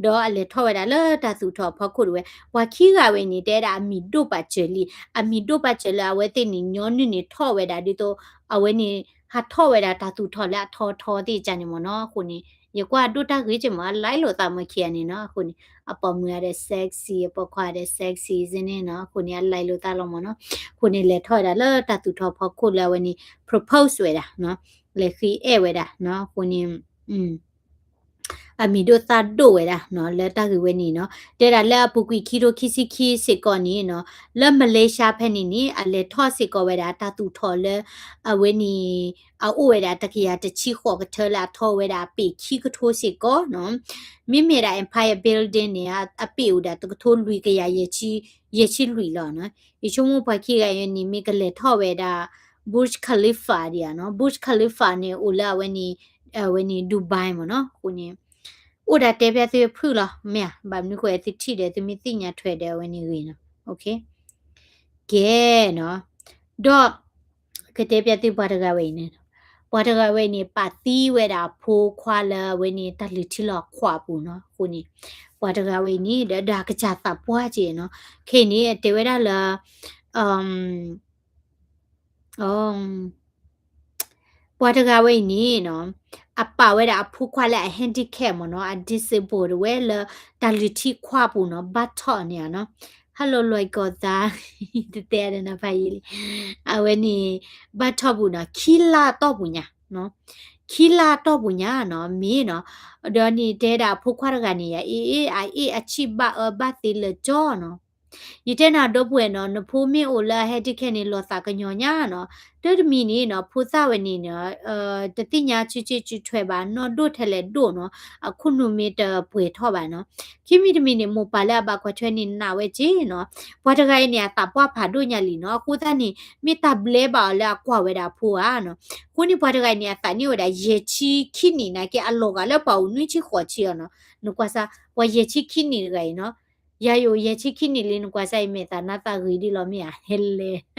ဒီးအလဲၤထီၣ်ဝဲဒၣ်လၢတၢ်သူၣ်ထီၣ်အဖီခိၣ်တဝဲ, ပှၤခံဂၤဝဲန့ၣ် တဲဒၣ်အမံၤဒိၣ်ပာ်စၢၤလံ, အမံၤဒိၣ်ပာ်စၢၤလၢအဝဲသ့ၣ်န့ၣ် ညီနုၢ်န့ၣ်ထီၣ်ဝဲဒၣ်ဒ်သိး အဝဲန့ၣ် ဟးထီၣ်ဝဲဒၣ်တၢ်သူၣ်ထီၣ်လၢအထီထီသ့ၣ်ကန့ၣ်မ့ၢ်နီၤ, အဃိန့ၣ် ယကွၢ်ဒိၣ်တၢ်ဂ့ၤက့မ့ၢ် အ like လိာ်သးမ့ၢ်ခံဂၤန့ၣ်နီၤ, အဃိန့ၣ် အပိာ်မုၣ်ဂၤဒီး sexy, အပိာ်ခွါဒီး sexy စ့ၢ်န့ၣ်နီၤ, အဃိန့ၣ် အ like လိာ်သးလီၤမ့ၢ်နီၤ, အဃိန့ၣ် လဲၤထီၣ်ဝဲဒၣ်လၢတၢ်သူၣ်ထီၣ်ဖီခိၣ်လၢအဝဲန့ၣ် propose ဝဲဒၣ်နီၤ, လဲၤဃ့အဲၣ်ဝဲဒၣ်နီၤ, အဃိန့ၣ် အမံၤဒိၣ်သၣ်ဒိၣ်ဝဲဒၣ်နီၤ, လၢတၢ်ဂ့ၢ်ဝဲန့ၣ်နီၤ, တဲဒၣ်လၢအပူၤကွံာ်ခံထိခံဆံခံစ့ၢ်ကီးန့ၣ်နီၤ, လၢ Malaysia ဖဲန့ၣ်န့ၣ် အလဲၤထီၣ်စ့ၢ်ကီးဝဲဒၣ်တၢ်သူၣ်ထီၣ်လၢ အဝဲန့ၣ် အအိၣ်ဝဲဒၣ်တကယၤတဆံဃိးကထၢလၢအထီဝဲဒၣ်အပ့ၢ်ခံကထိစ့ၢ်ကီးနီၤ, မ့မ့ၢ်ဒၣ် Empire Building န့ၣ် အပ့ၢ်အိၣ်ဒၣ်တကထိလွံၢ်ကယၤယဲၢ်ဆံ, ယဲၢ်ဆံလွံၢ်လီၤနီၤ, ယဆိကမိၣ်ပှၤခံဂၤအံၤန့ၣ် မ့ၢ်ကလဲၤထီၣ်ဝဲဒၣ် Burj Khalifa ဒံးဧါနီၤ, Burj Khalifa န့ၣ် အိၣ်လၢအဝဲန့ၣ် အဝဲန့ၣ် Dubai မ့ၢ်နီၤ, အဃိန့ၣ် အိၣ်ဒၣ်တဲဖျါသုဖုၣ်လီၤ, မ့ၢ်ဧါ, ဘၣ်မနုၤဃိသုထံၣ်ဒီးသုမ့ၢ်သ့ၣ်ညါထွဲဒီးအဝဲန့ၣ်ဂ့ၤနီၤ, okay. ကဲနီၤ, ဒီး ကတဲဖျါသုပှၤတဂၤဝဲအံၤန့ၣ်, ပှၤတဂၤဝဲအံၤန့ၣ် ပာ်သံဝဲဒၣ်အဖိခွါလၢအဝဲန့ၣ် တၢ်လုၢ်ထံလီၤခွးပူၤနီၤ, အဃိန့ၣ် ပှၤတဂၤဝဲအံၤန့ၣ် ဒီးဒၣ်ကစၢ်သးပှၢ်က့နီၤ, ခဲအံၤန့ၣ် တဲဝဲဒၣ်လၢ ပှၤတဂၤဝဲအံၤန့ၣ်နီၤ, အပာ်ဝဲဒၣ်အဖိခွါလၢအ handicap မ့ၢ်နီၤ, အ disabled တဝဲလၢ တၢ်လုၢ်ထံခွးပူၤနီၤ, ဘၣ်ထီၣ်န့ၣ်နီၤ, hello လွဲၢ်ကီၢ်သး, တတဲအဒၣ်နဖးယံာ်လံ, အဝဲန့ၣ် ဘၣ်ထီၣ်ပူၤနီၤ, ခံလါတီၢ်ပူၤညါ, ခံလါတီၢ်ပူၤညါနီၤ, မ့ၢ်နီၤ, ဒီးန့ၣ်တဲဒၣ်အဖိခွါတဂၤန့ၣ် ယၤအ့ၣ်အ့ၣ် အအ့ၣ်အဆံၣ်ဘၣ်အၢဘၣ်သ့လၢာ်ကၠီနီၤ, ယတဲနၤဒီပုၢ်ဝဲၢ်နီၤ, နဖိမ့ၢ်အိၣ်လၢ handicap န့ၣ် လီၤသးကညီၤညါနီၤ, တၢ်တမံၤန့ၣ်နီၤ, ဖိသၣ်ဝဲန့ၣ်နီၤ, တသ့ၣ်ညါစုစ့စုထွဲဘၣ်, နီၢ်ဒိၣ်ထဲလဲၣ်ဒိၣ်နီၤ, အခိၣ်နူာ်မ့ၢ်တပှဲၤထီၣ်ဘၣ်နီၤ, ခံမံၤတမံၤန့ၣ် မိၢ်ပၢ်လၢအဘၣ်ကွၢ်ထွဲန့ၣ်နာ်ဝဲက့နီၤ, ပှၤတဂၤအံၤန့ၣ် အသးပှၢ်ဖးဒိၣ်ညါလံနီၤ, အဃိသတးန့ၣ် မ့ၢ်တၢ်ဘျဲဘၣ်အီၤလၢအကွၢ်ဝဲဒၣ်အဖိဧါနီၤ, အဃိန့ၣ်ပှၤတဂၤအံၤန့ၣ် အသးနံၣ်အိၣ်ဝဲဒၣ်ယဲၢ်ဆံခံနံၣ်နာ်က့ အလီၤဂာ်လၢပှၤအိၣ်နွံဆံဃိးဆံအီၤနီၤ, နကွၢ်စၢ် ပှၤယဲၢ်ဆံခံနံၣ်တဂၤအံၤနီၤ, ယၤယအိၣ်ယဲၢ်ဆံခံနံၣ်လံ နကွၢ်စၢ်အံၤမဲာ်သးနါသးဂ့ၤဒ်လီၤမ့ၢ်ဧါ, ဟဲလဲၣ် အ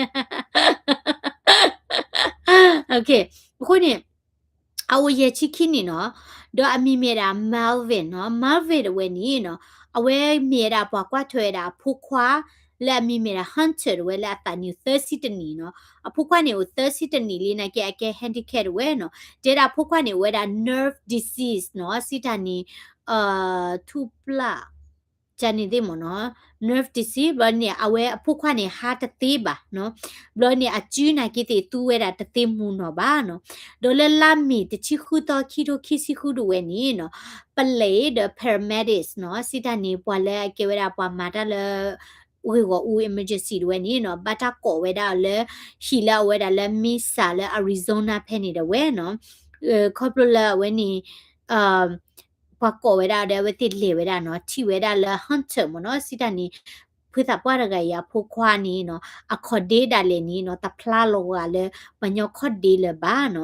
ဃိန့ၣ် အအိၣ်ယဲၢ်ဆံခံနံၣ်နီၤ, ဒီးအမံၤမ့ၢ်ဒၣ် Melvin နီၤ, Melvin တဝဲန့ၣ်နီၤ, အဝဲမ့ၢ်ဝဲဒၣ်ပှၤကွၢ်ထွဲဝဲဒၣ်အဖိခွါ လၢအမံၤမ့ၢ်ဒၣ် Hunter တဝဲလၢအသးနံၣ်အိၣ်သၢဆံတနံၣ်နီၤ, အဖိခွါန့ၣ်အိၣ်သၢဆံတနံၣ်လံနာ်က့ အကဲ handicap တဝဲနီၤ, တဲဒၣ်အဖိခွါန့ၣ်အိၣ်ဝဲဒၣ် nerve disease နီၤ, စံးတၢ်န့ၣ် ထူၣ်ပျၢ် ကန့ၣ်သ့ၣ်မ့ၢ်နီၤ, nerve disease ဘျီန့ၣ် အဝဲအဖိခွါန့ၣ် ဟးတသ့ဘၣ်နီၤ, ဘျီန့ၣ် အစုနာ်က့သ့ၣ်သူဝဲဒၣ်တသ့မူနီၤဘၣ်နီၤ, ဒီးလၢလါမ့ၤတဆံဃုသီခံထိခံဆံဃုဒူၣ်ဝဲန့ၣ်နီၤ, ပလဲၤဒီး paramedics နီၤ, စံးတၢ်န့ၣ် ပှၤလၢအကဲဝဲဒၣ်ပှၤမၤတၢ်လၢ ပှ့ၤဂီၤအူ emergency တဝဲန့ၣ်နီၤ ဘၣ်တၢ်ကိးဝဲဒၣ်အီၤလၢ ဟံၣ်လၢအဝဲဒၣ်လၢ Mesa လၢ Arizona ဖဲန့ၣ်တဝဲနီၤ. ခီဖျိလၢအဝဲန့ၣ် ပှၤကိးဝဲဒၣ်ဒီး အဝဲသ့ၣ်လဲၤဝဲဒၣ်နီၤ ထံၣ်ဝဲဒၣ်လၢ Hunter မ့ၢ်နီၤ စံးတၢ်န့ၣ် ဖုသးပှၢ်တဂၤအံၤအဖိခွါန့ၣ်နီၤ အခီၣ်ဒ့ဒၣ်လဲာ်န့ၣ်နီၤ တဖျါလီၤဂာ်လၢ ပှၤညီခီၣ်ဒ့လၢၤဘၣ်နီ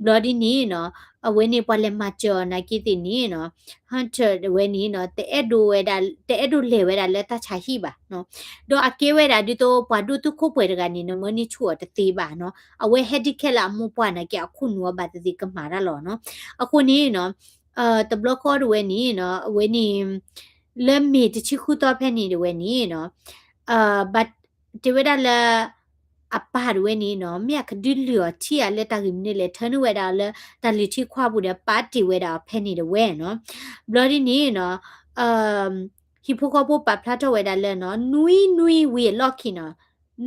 ၤ. ဘျီဒ်န့ၣ်နီၤ အဝဲန့ၣ်ပှၤလဲၤမၤစၢၤအီၤနာ်က့သ့ၣ်န့ၣ်နီၤ Hunter တဝဲန့ၣ်နီၤ တအဲၣ်ဒိးဝဲဒၣ် တအဲၣ်ဒိးလဲၤဝဲဒၣ်လၢတၢ်ဆါဟံၣ်ဘၣ်နီၤ. ဒီးအကဲဝဲဒၣ်ဒ်သိးပှၤဒိၣ်တုာ်ခိၣ်ပှဲၤတဂၤန့ၣ် နမၢန့ၢ်ဆူၣ်အီၤတသ့ဘၣ်နီၤ. အဝဲ handicap လၢအမိၢ်ပှၢ်နာ်က့အခိၣ်နူာ်အီၤဘၣ်သ့ၣ်သ့ၣ်ကမၤတၢ်လီၤနီၤ. အဃိန့ၣ်နီၤ တဘျီဃီတဝဲန့ၣ်နီၤ အဝဲန့ၣ် လၢမ့ၢ်တဆံဃုသီဖဲန့ၣ်တဝဲန့ၣ်နီၤ ဘၣ်တဲဝဲဒၣ်လၢ အပၢ်တဝဲန့ၣ်နီၤ မ့ၢ်အကဒုးလုၢ်အီၤထံၣ်ဧါလၢတၢ်ဂ့ၢ်မနုၤလဲၣ် ထၢနုာ်ဝဲဒၣ်လၢတၢ်လုၢ်ထံခွါပူၤဒီး ပာ်တ့ၢ်ဝဲဒၣ်အီၤဖဲန့ၣ်တဝဲနီၤ. ဘျီဒ်န့ၣ်နီၤ ဟံၣ်ဖိဃီဖိပာ်ဖျါထီၣ်ဝဲဒၣ်လၢနီၤ နွံနွံဝံၤအလီၢ်ခံနီၤ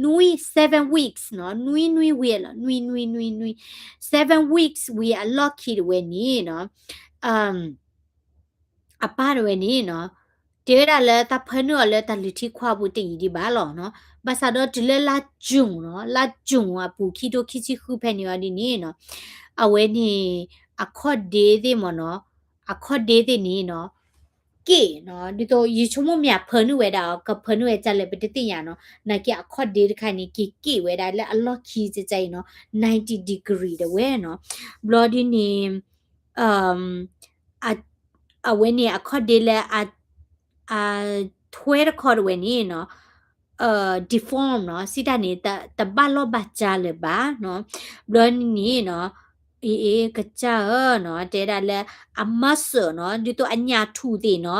နွံ seven weeks နီၤ နွံနွံဝံၤအလီၢ် နွံနွံနွံနွံ seven weeks ဝံၤအလီၢ်ခံတဝဲန့ၣ်နီၤ အပၢ်တဝဲန့ၣ်နီၤ တဲဝဲဒၣ်လၢတၢ်ဖၢနုာ်အီၤလၢတၢ်လုၢ်ထံခွါပူၤတယံာ်ဒံးဘၣ်လီၤနီၤ. ဘၣ်ဆၣ်ဒီးတုၤလၢလါ June နီၤ လါ June အပူၤခံထိခံဆံဃုဖဲန့ၣ်အီၤဒ်န့ၣ်နီၤ အဝဲန့ၣ် အခီၣ်ဒ့သ့ၣ်မ့ၢ်နီၤ အခီၣ်ဒ့သ့ၣ်န့ၣ်နီၤ က့ၣ်နီၤ ဒ်သိးယဆိကမိၣ်မ့ၢ်အဖၢနုာ်ဝဲဒၣ်အီၤ ကဖၢနုာ်ဝဲဒ်လဲၣ်ပတသ့ၣ်ညါနီၤ နာ်က့အခီၣ်ဒ့တခါန့ၣ် က့ၤက့ၣ်ဝဲဒၣ်လၢအလီၢ်ခံကကါအံၤနီၤ ninety degree တဝဲနီၤ. ဘျီဒ်န့ၣ် အဝဲန့ၣ်အခီၣ်ဒ့လၢ အထွဲတခီတဝဲန့ၣ်နီၤ deform နီၤ စံးတၢ်န့ၣ် တဘၣ်လီၢ်ဘၣ်စးလၢၤဘၣ်နီၤ. ဘျီဒ်န့ၣ်နီၤ အ့ ကစၢ်ဧၢနီၤ တဲဒၣ်လၢအ muscle နီၤ ဒ်သိးအညၣ်ထူၣ်သ့ၣ်နီၤ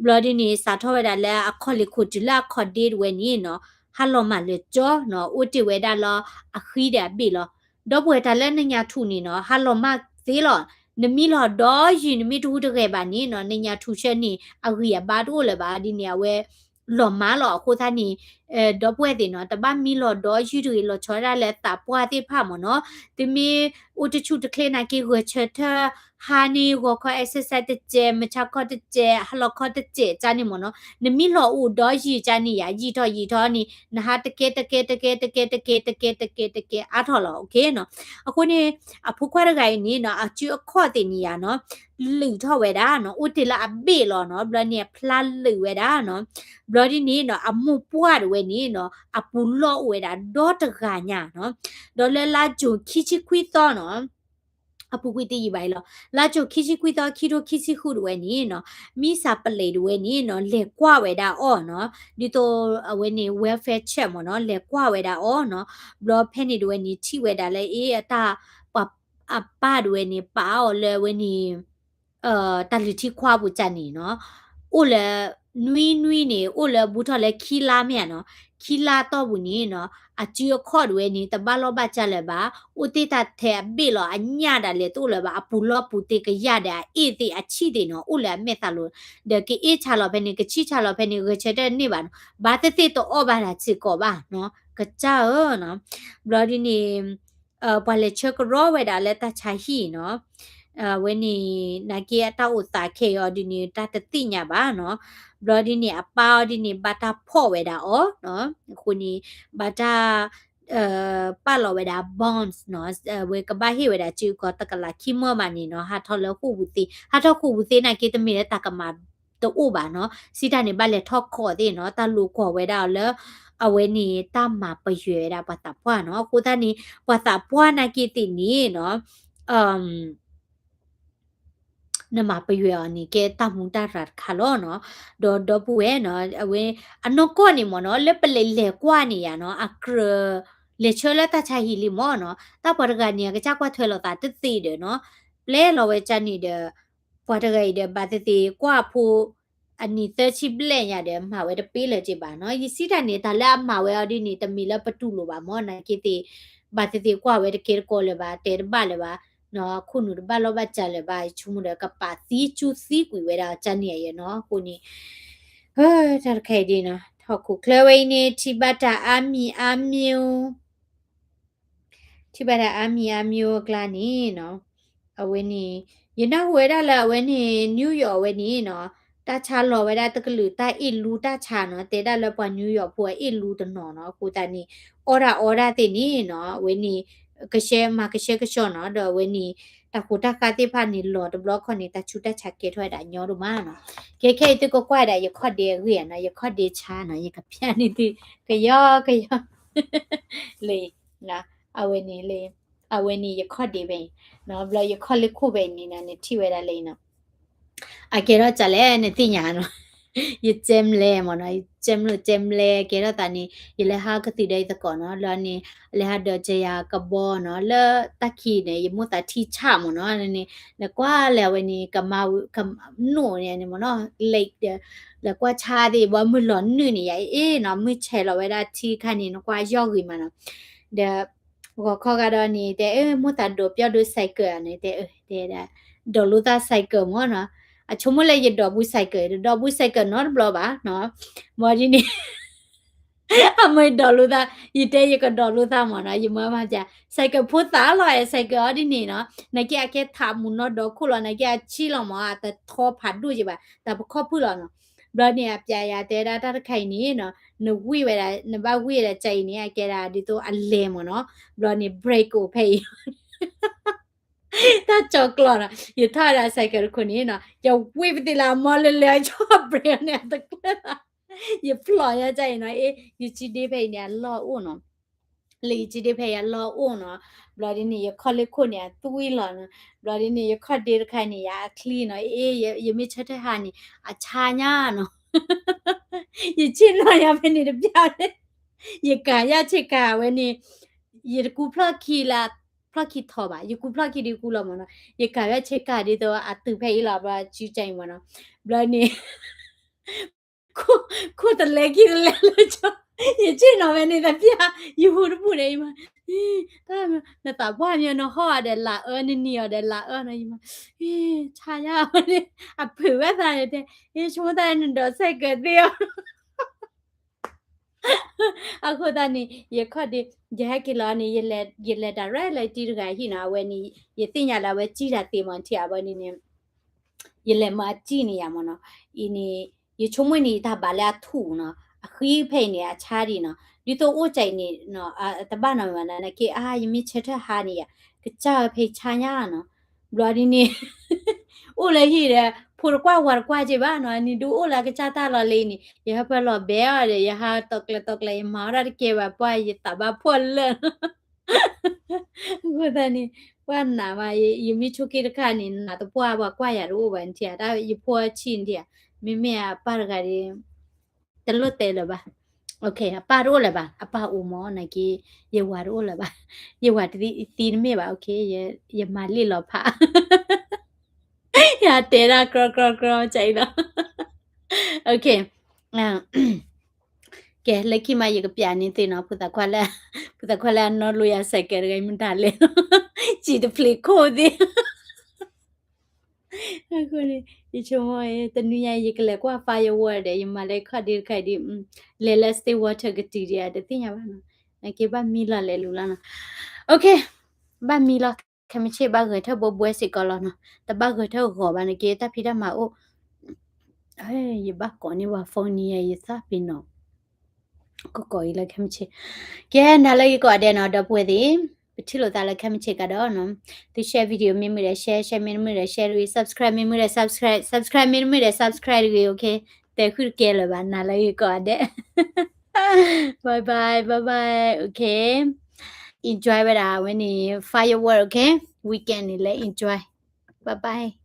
ဘျီဒ်န့ၣ် စးထီၣ်ဝဲဒၣ်လၢအခီၣ်လ့ၢ်ခိၣ်တုၤလၢအခီၣ်ဒ့တဝဲန့ၣ်နီၤ ဟးလီၤမၢ်လၢာ်ကၠီနီၤ အိၣ်တ့ၢ်ဝဲဒၣ်လၢအဃံဒီးအဘ့ၣ်လီၤ. ဒီပုၢ်ဝဲၢ်တၢ်လၢနညၣ်ထူၣ်န့ၣ်နီၤ ဟးလီၤမၢ်သ့လီၤ. နမံလီၤဒီးယုၢ် နမ့ၢ်တဟူးတဂဲၤဘၣ်န့ၣ်နီၤ နညၣ်ထူၣ်ဆၢန့ၣ် အဂံၢ်အဘါတအိၣ်လၢၤဘၣ် ဒ်န့ၣ်အဝဲ လီၤမၢ်လီၤ. အဃိသတးန့ၣ် ဒီပုၢ်ဝဲၢ်သ့ၣ်နီၤ တဘၣ်မံလီၤဒီးယုၢ်တဂ့ၤ လီၤဆီဒၣ်လၢသးပှၢ်သ့ၣ်တဖၣ်မ့ၢ်နီၤ သုမ့ၢ်အိၣ်တဆူၣ်တချ့နာ်က့ ဂဲၤဆၢထၢၣ် ဟါန့ၣ် ဂီၤခီ exercise တစဲး မုၢ်ဆါခီတစဲး ဟါလီၤခီတစဲးကါန့ၣ်မ့ၢ်နီၤ နမံလီၤအိၣ်ဒီးယုၢ်ကါန့ၣ်ယၤ ယံာ်ထီၣ်ယံာ်ထီၣ်န့ၣ် နဟါတကဲတကဲတကဲတကဲတကဲတကဲတကဲတကဲအါထီၣ်လီၤ okay နီၤ. အဃိန့ၣ် အဖိခွါတဂၤအံၤန့ၣ်နီၤ အစုအခီၣ်သ့ၣ်န့ၣ်ယၤနီၤ လုာ်ထီၣ်ဝဲဒၣ်နီၤ အိၣ်တ့ၢ်လၢအဘ့ၣ်လီၤနီၤ ဘျီန့ၣ်အဖျါလုာ်ဝဲဒၣ်နီၤ ဘျီဒ်န့ၣ်နီၤ အမိၢ်ပှၢ်တဝဲန့ၣ်နီၤ အပူၤလီၢ်အိၣ်ဝဲဒၣ်ဒီတဂၤညါနီၤ ဒီးလၢလါ June ခံဆံခွံသီနီၤ အပူၤကွံာ်တယံာ်ဘၣ်အံၤလီၤ လါ June ခံဆံခွံသီ ခံထိခံဆံဃုတဝဲန့ၣ်နီၤ မံစၢ်ပလံးတဝဲန့ၣ်နီၤ လဲၤကွၢ်ဝဲဒၣ်အီၤနီၤ ဒ်သိးအဝဲန့ၣ် welfare check မ့ၢ်နီၤ လဲၤကွၢ်ဝဲဒၣ်အီၤနီၤ ဘျီဖဲန့ၣ်တဝဲန့ၣ် ထံၣ်ဝဲဒၣ်လၢအ့ အတၢ် ပှၤ အပၢ်တဝဲန့ၣ် ပာ်အီၤလၢအဝဲန့ၣ် တၢ်လုၢ်ထံခွါပူၤကါန့ၣ်နီၤ အိၣ်လၢ နွံနွံန့ၣ် အိၣ်လၢဘူးထီၣ်လၢခံလါမ့ၢ်ဧါနီၤ ခံလါတီၢ်ပူၤန့ၣ်နီၤ အစုအခီၣ်တဝဲန့ၣ် တဘၣ်လီၢ်ဘၣ်စးလၢၤဘၣ် အိၣ်တ့ၢ်တၢ်ထဲအဘ့ၣ်လီၤ အညၣ်ဒၣ်လဲာ်တအိၣ်လၢၤဘၣ် အပူၤလီၢ်ပူၤတ့ၢ်ကယၢ်ဒီးအအ့ၣ်သ့ၣ်အဆံၣ်သ့ၣ်နီၤ အိၣ်လၢအမဲာ်သးလိၤ ဒီးကအ့ၣ်ဆါလီၤဖဲန့ၣ် ကဆံၣ်ဆါလီၤဖဲန့ၣ် ဂဲၤဆၢထၢၣ်တန့ၢ်ဘၣ်နီၤ ဘၣ်သ့ၣ်သ့ၣ်တအီၣ်ဘၣ်တၢ်စ့ၢ်ကီးဘၣ်နီၤ ကစၢ်ဧၢနီၤ ဘျီဒ်န့ၣ် ပှၤလဲၤဆှၢကရီဝဲဒၣ်လၢတၢ်ဆါဟံၣ်နီၤ အဝဲန့ၣ် နာ်က့အတၢ်အိၣ်သးခဲအံၤအီၤဒ်န့ၣ် တၢ်တသ့ၣ်ညါဘၣ်နီၤ ဘျီဒ်န့ၣ် အပၢ်အီၤဒ်န့ၣ် ဘၣ်တၢ်ဖီၣ်ဝဲဒၣ်အီၤနီၤ အဃိန့ၣ် ဘၣ်တၢ် ပာ်လီၤဝဲဒၣ် bonds နီၤ ဝဲကဘၣ်ဟ့ၣ်ဝဲဒၣ်စုကီၢ်တကလးခံမၢမးန့ၣ်နီၤ ဟးထီၣ်လၢဃိာ်ပူၤသ့ ဟးထီၣ်ဃိာ်ပူၤသ့နာ်က့တမ့ၢ်လၢတၢ်ကမၤတအိၣ်ဘၣ်နီၤ စံးတၢ်န့ၣ် ဘၣ်လဲၤထီၣ်ခိးသ့ၣ်နီၤ တၢ်လိာ်ကွီၢ်ဝဲဒၣ်အီၤလၢ အဝဲန့ၣ် တၢ်မၤပယွဲဝဲဒၣ်ပှၤသးပှၢ်နီၤ အဃိသတးန့ၣ် ပှၤသးပှၢ်နာ်က့သ့ၣ်န့ၣ်နီၤ နမၤပယွဲအီၤန့ၣ် ကဲတၢ်မူတၢ်ရၤတခါလီၤနီၤ ဒီးဒီပုၢ်ဝဲၢ်နီၤ အဝဲ အနီၢ်ကီၢ်န့ၣ်မ့ၢ်နီၤ လၢပလဲၤလဲၤကွၢ်န့ၣ်ယၤနီၤ အကြၢး လဲၤဆှၢလၢတၢ်ဆါဟံၣ်လံမ့ၢ်နီၤ တၢ်ပှၤတဂၤန့ၣ် အကစၢ်ကွၢ်ထွဲလိာ်သးတသ့ဒီးနီၤ ပျဲလီၤဝဲကန့ၣ်ဒီး ပှၤတဂၤအံၤဒီး ဘၣ်သ့ၣ်သ့ၣ်ကွၢ်ဖိ အနံၣ်သၢဆံဘျဲၣ်ညါဒီး မၤဝဲတပ့ၢ်လၢၤက့ဘၣ်နီၤ ယစံးတၢ်န့ၣ် တၢ်လၢအမၤဝဲအီၤဒ်န့ၣ် တမ့ၢ်လၢပတူၢ်လိာ်ဘၣ်မ့ၢ် နာ်က့သ့ၣ် ဘၣ်သ့ၣ်သ့ၣ်ကွၢ်ဝဲတကဲတကီးလၢၤဘၣ် တဲတဘၣ်လၢၤဘၣ် နီၤ ခိၣ်နူာ်တဘၣ်လီၢ်ဘၣ်စးလၢၤဘၣ် ယဆိကမိၣ်ဒီးကပာ်သံကၠူသံကွံာ်ဝဲဒၣ်ကန့ၣ်အံၤနီၤ အဃိန့ၣ် တၢ်တခါအံၤဒ်နီၤ ဟီၣ်ခိၣ်ချၢဝဲအံၤန့ၣ် ထံၣ်ဘၣ်တၢ်အါမံၤအါမံၤ ထံၣ်ဘၣ်တၢ်အါမံၤအါမံၤအကျါန့ၣ်နီၤ အဝဲန့ၣ် ယနၢ်ဟူဝဲဒၣ်လၢအဝဲန့ၣ် New York ဝဲန့ၣ်နီၤ တၢ်ဆါလီၤဝဲဒၣ်တကလုာ်တၢ်အ့ၣ်လူတၢ်ဆါနီၤ, တဲဒၣ်လၢပှၤ New York ဖိအအ့ၣ်လူတနီၤနီၤ, အဃိသတးန့ၣ် အီၣ်ဒၣ်အီဒၣ်သ့ၣ်န့ၣ်နီၤ, အဝဲန့ၣ် ကရှဲ မၤကဆှဲကဆှီနီၤ, ဒီးအဝဲန့ၣ် တၢ်ဃိတၢ်ဃါသ့ၣ်တဖၣ်န့ၣ် လီၤတဘျီခီန့ၣ် တၢ်ဆူးတၢ်ဆါကဲထီၣ်ဝဲဒၣ်ညီဒိၣ်မးနီၤ. ကဲခဲအံၤသုကကွၢ်ဒၣ်ယခီၣ်ဒ့အဂ့ၢ်နီၤ, ယခီၣ်ဒ့ဆါနီၤ, ယကဖျါန့ၢ်သု ကယီကယီ လၢ အဝဲန့ၣ်လၢ အဝဲန့ၣ်ယခီၣ်ဒ့ဖဲအံၤနီၤ, ဘျီယခီၣ်လ့ၢ်ခိၣ်ဖဲအံၤန့ၣ်နီၤ, နထံၣ်ဝဲဒၣ်လၢအံၤနီၤ. အကဲထီၣ်စးလဲၣ် နသ့ၣ်ညါနီၤ, ယကဲမလဲၣ်မ့ၢ်နီၤ, ယကဲမလဲၣ် ကဲထီၣ်သးန့ၣ် ယလဲၤဟးကသံၣ်ဒီးယသကိးနီၤ, လၢန့ၣ် လဲၤဟးဒီးကယၤကဘီနီၤ, လၢတၢ်ခံန့ၣ် ယမိၣ်သးထံဆၣ်မ့ၢ်နီၤ, န့ၣ် နကွၢ်လဲၤအဝဲန့ၣ် ကမၤ ကနိၣ်န့ၣ်မ့ၢ်နီၤ, lake ဒီး လဲၤကွၢ်ဆါသ့ၣ် ဘၣ်မုၢ်လီၤနုာ်န့ၣ်ယၤအ့ၣ်နီၤ, မုၢ်ဆဲးလီၤဝဲဒၣ်ထံခါန့ၣ် နကွၢ်ယီၢ်ဂ့ၤမးနီၤ, ဒီး ဂီၤခီဂၤဒီးန့ၣ် တဲအၢ မိၣ်သးဒိးပျီဒိ cycle န့ၣ် တဲအၢ တဲဒၣ် ဒိးလိာ်သး cycle မ့ၢ်နီၤ, အဆိကမိၣ်လၢယဒိးဘူး cycle တဒိးဘူး cycle နီတဘျီဘၣ်နီၤ, မ်ဒ်န့ၣ် အမ့ၢ်ဒိးလိာ်သး ယတဲယကဒိးလိာ်သးမ့ၢ်နီၤ, ယမၤမၤပျၢ် cycle ဖိသၣ်လီၤ cycle အီၤဒ်န့ၣ်နီၤ, နာ်က့အကဲထးမူးနီၢ်ဒီးခိၣ်လီၤ, နာ်က့အဆံးလီၤမ့ၢ် အတထီဖးဒိၣ်က့ဘၣ် တၢ်ပခီၣ်ဖုၣ်လီၤနီၤ, ဘျီန့ၣ် အပျၢ်ယၤတဲဒၣ်တၢ်တခါအံၤန့ၣ်နီၤ, နဝံၣ်ဝဲဒၣ် နဘၣ်ဝံၣ်ဝဲဒၣ်ကၢ်အံၤန့ၣ် အကဲဒၣ်ဒ်သိးအလဲၤမ့ၢ်နီၤ, ဘျီန့ၣ် brake အိၣ်ဖဲအံၤ တၢ်ကၠီၤကျီၤနီၤ, ယထီၣ်ဝဲဒၣ် cycle တခိၣ်န့ၣ်နီၤ, ယဝံၣ်ပသ့ၣ်လၢအမီလၢလၢအကၠီ brake န့ၣ် အတကျၢၤလီၤ, ယဖျိးညါကၢ်အံၤနီၤ, အ့ ယကံဒ့ဖဲအံၤန့ၣ် အလီၢ်အိၣ်နီၤ လၢယကံဒ့ဖဲအံၤအလီၢ်အိၣ်နီၤ, ဘျီဒ်န့ၣ် ယခီၣ်လ့ၢ်ခိၣ်န့ၣ် အသွံၣ်လီၤနီၤ, ဘျီဒ်န့ၣ် ယခီၣ်ဒ့တခါန့ၣ် ယၤအချံနီၤ, အ့ ယမ့ၢ်ဆၢထၢၣ်ဟးန့ၣ် အဆါညါနီၤ, ယဆ့ၣ်နီၤယၤဖဲန့ၣ်တပျၢ်, ယကၤယၢ်ဆ့ကၤဝဲန့ၣ်, ယတကူဖျီၣ်ခံလၢ ဖျီၣ်ခံထီဘၣ်, ယကူဖျီၣ်ခံဒ်ကူလီၤမ့ၢ်နီၤ, ယကၤယၢ်ဆ့ကၤဒ်သိးအတုၤဖဲအံၤလီၤ, ဘျီစုကၢ်အံၤမ့ၢ်နီၤ, ဘျီန့ၣ် ခိၣ်တလဲခံတလဲလၢကၠီ, ယဆ့ၣ်နီၤဖဲန့ၣ်တပျၢ်, ယဟူတပူၤန့ၣ် ယမၤ, တၢ်နသးပှၢ်မ့ၢ်နဟီၣ်အီၤဒီးလၢအၢ နနံၤအီၤဒီးလၢအၢနီၤ, ယမၤ, ဆါယၤဝဲန့ၣ် အဖုးဝဲသးန့ၣ်တဲ, ဆိကမိၣ်သးနဒိး cycle သ့အီၤ အဃိသတးန့ၣ် ယခီၣ်ဒ့ ယဟဲက့ၤလီၤန့ၣ် ယလဲၤ direct လၢတံၤတဂၤဟံၣ်နီၤ, အဝဲန့ၣ် ယသ့ၣ်ညါလၢအဝဲစံၣ်တၢ်သ့မ့ၢ်ထံၣ်အဘၣ်န့ၣ်န့ၣ်, ယလဲၤမၤစံၣ်န့ၣ်ယၤမ့ၢ်နီၤ, အံၤန့ၣ် ယဆိကမိၣ်န့ၣ် ယတၢ်ဘၣ်လၢအထူၣ်နီၤ, အဃံဖဲအံၤန့ၣ် အဆါဒံးနီၤ, ဒ်သိးအိၣ်ကၢ်အံၤန့ၣ် တဘၣ်နီတမံၤဘၣ်နီၤ, နာ်က့အါ ယမ့ၢ်ဆၢထၢၣ်ဟါန့ၣ်ယၤ, ကစၢ်ဝဲဖဲဆါညါနီၤ, ဘျီဒ်န့ၣ် အိၣ်လၢဟံၣ်ဒီး ဖိတကွၢ်ဝၤတကွၢ်က့ဘၣ်နီၤ, နံၤဒုအိၣ်လၢအကစၢ်တၢ်လီၤလံန့ၣ် ယဟၢဖၢလီၤဘဲအီၤဒီး ယဟးတီၤကျဲၤတီၤကျဲၤ ယမၤဝဲဒၣ်တကဲဘၣ် ပှၢ်ယသးဘၣ်ဖှီၣ်လၢာ် အဃိသတးန့ၣ် ပှၢ်နးဘၣ်, ယမ့ၢ်ဆိးက့တခါန့ၣ် နးတပှၢ် ပှၤကွၢ်ယၤတအိၣ်ဘၣ်နထံၣ်ဧါ, တၢ်ယဖိအဆံၣ်နထံၣ်ဧါ, မ့မ့ၢ်အပၢ်တဂၤဒီး တလိၣ်တဲလၢၤဘၣ်, အပၢ်တအိၣ်လၢၤဘၣ်, အပၢ်အိၣ်မ့ၢ်နာ်က့ ယဝၤတအိၣ်လၢၤဘၣ်, ယဝၤတသံတမ့ၢ်ဘၣ်, ယမၤလ့ၣ်လီၤဖး ယတဲဒၣ်ကြီကြီကြီကၢ်အံၤလီၤ, ကဲ လၢခံမး ယကပျးန့ၢ်သုနီၤ, ဖိသၣ်ခွါလၢ ဖိသၣ်ခွါလၢအနီၢ်လိယၤ cycle တဂၤ မတၤလဲၣ်, စံၣ်တဖျ့ခိၣ်သ့, အဃိန့ၣ် ယဆိကမိၣ် တနွံညါ ယကလဲၤကွၢ် firework ဒီး ယမၤလၢခီၣ်ဒ့တခါအံၤဒီး လဲၤလၢ Stillwater ကတုၤဒံးဧါ တသ့ၣ်ညါဘၣ်နီၤ, နက့ဘၣ်မံလီၤလဲၤလူၤလီၤနီၤ, ဘၣ်မံလီၤ, ခဲမုၢ်ဆ့ၣ်ဘၣ်ဂဲၤထၢၣ်ဘိဘှဲစ့ၢ်ကီးလီၤနီၤ, တဘၣ်ဂဲၤထၢၣ်ဂီၤဘၣ် နက့တၢ်ဖံးတၢ်မၤအိၣ် ယဘၣ်ကိးန့ၢ်ဝဲ phone န့ၣ် ယသးပ့ၤနီၣ် ကကိးအံၤလၢခဲမုၢ်ဆ့ၣ်, ကဲ နၤလၢဂ့ၤကိးဂၤဒဲးနီၤ ဒီပုၢ်ဝဲၢ်သ့ၣ်, ပထံၣ်လိာ်သးလၢခဲမုၢ်ဆ့ၣ်ကဒီးနီၤ, သု share video မ့ၢ်မုာ်ဒီး share, share မ့ၢ်တမုာ်ဒီး share တဂ့ၤ, subscribe မ့ၢ်မုာ်ဒီး subscribe, subscribe မ့ၢ်တမုာ်ဒီး subscribe တဂ့ၤ, okay, တဲဃုာ်တကဲလၢၤဘၣ်, နၤလၢဂ့ၤကိးဂၤဒဲး, bye bye, bye bye, okay, enjoy ဝဲဒၣ်ဝဲန့ၣ် firework, okay, weekend န့ၣ် let's enjoy, bye bye.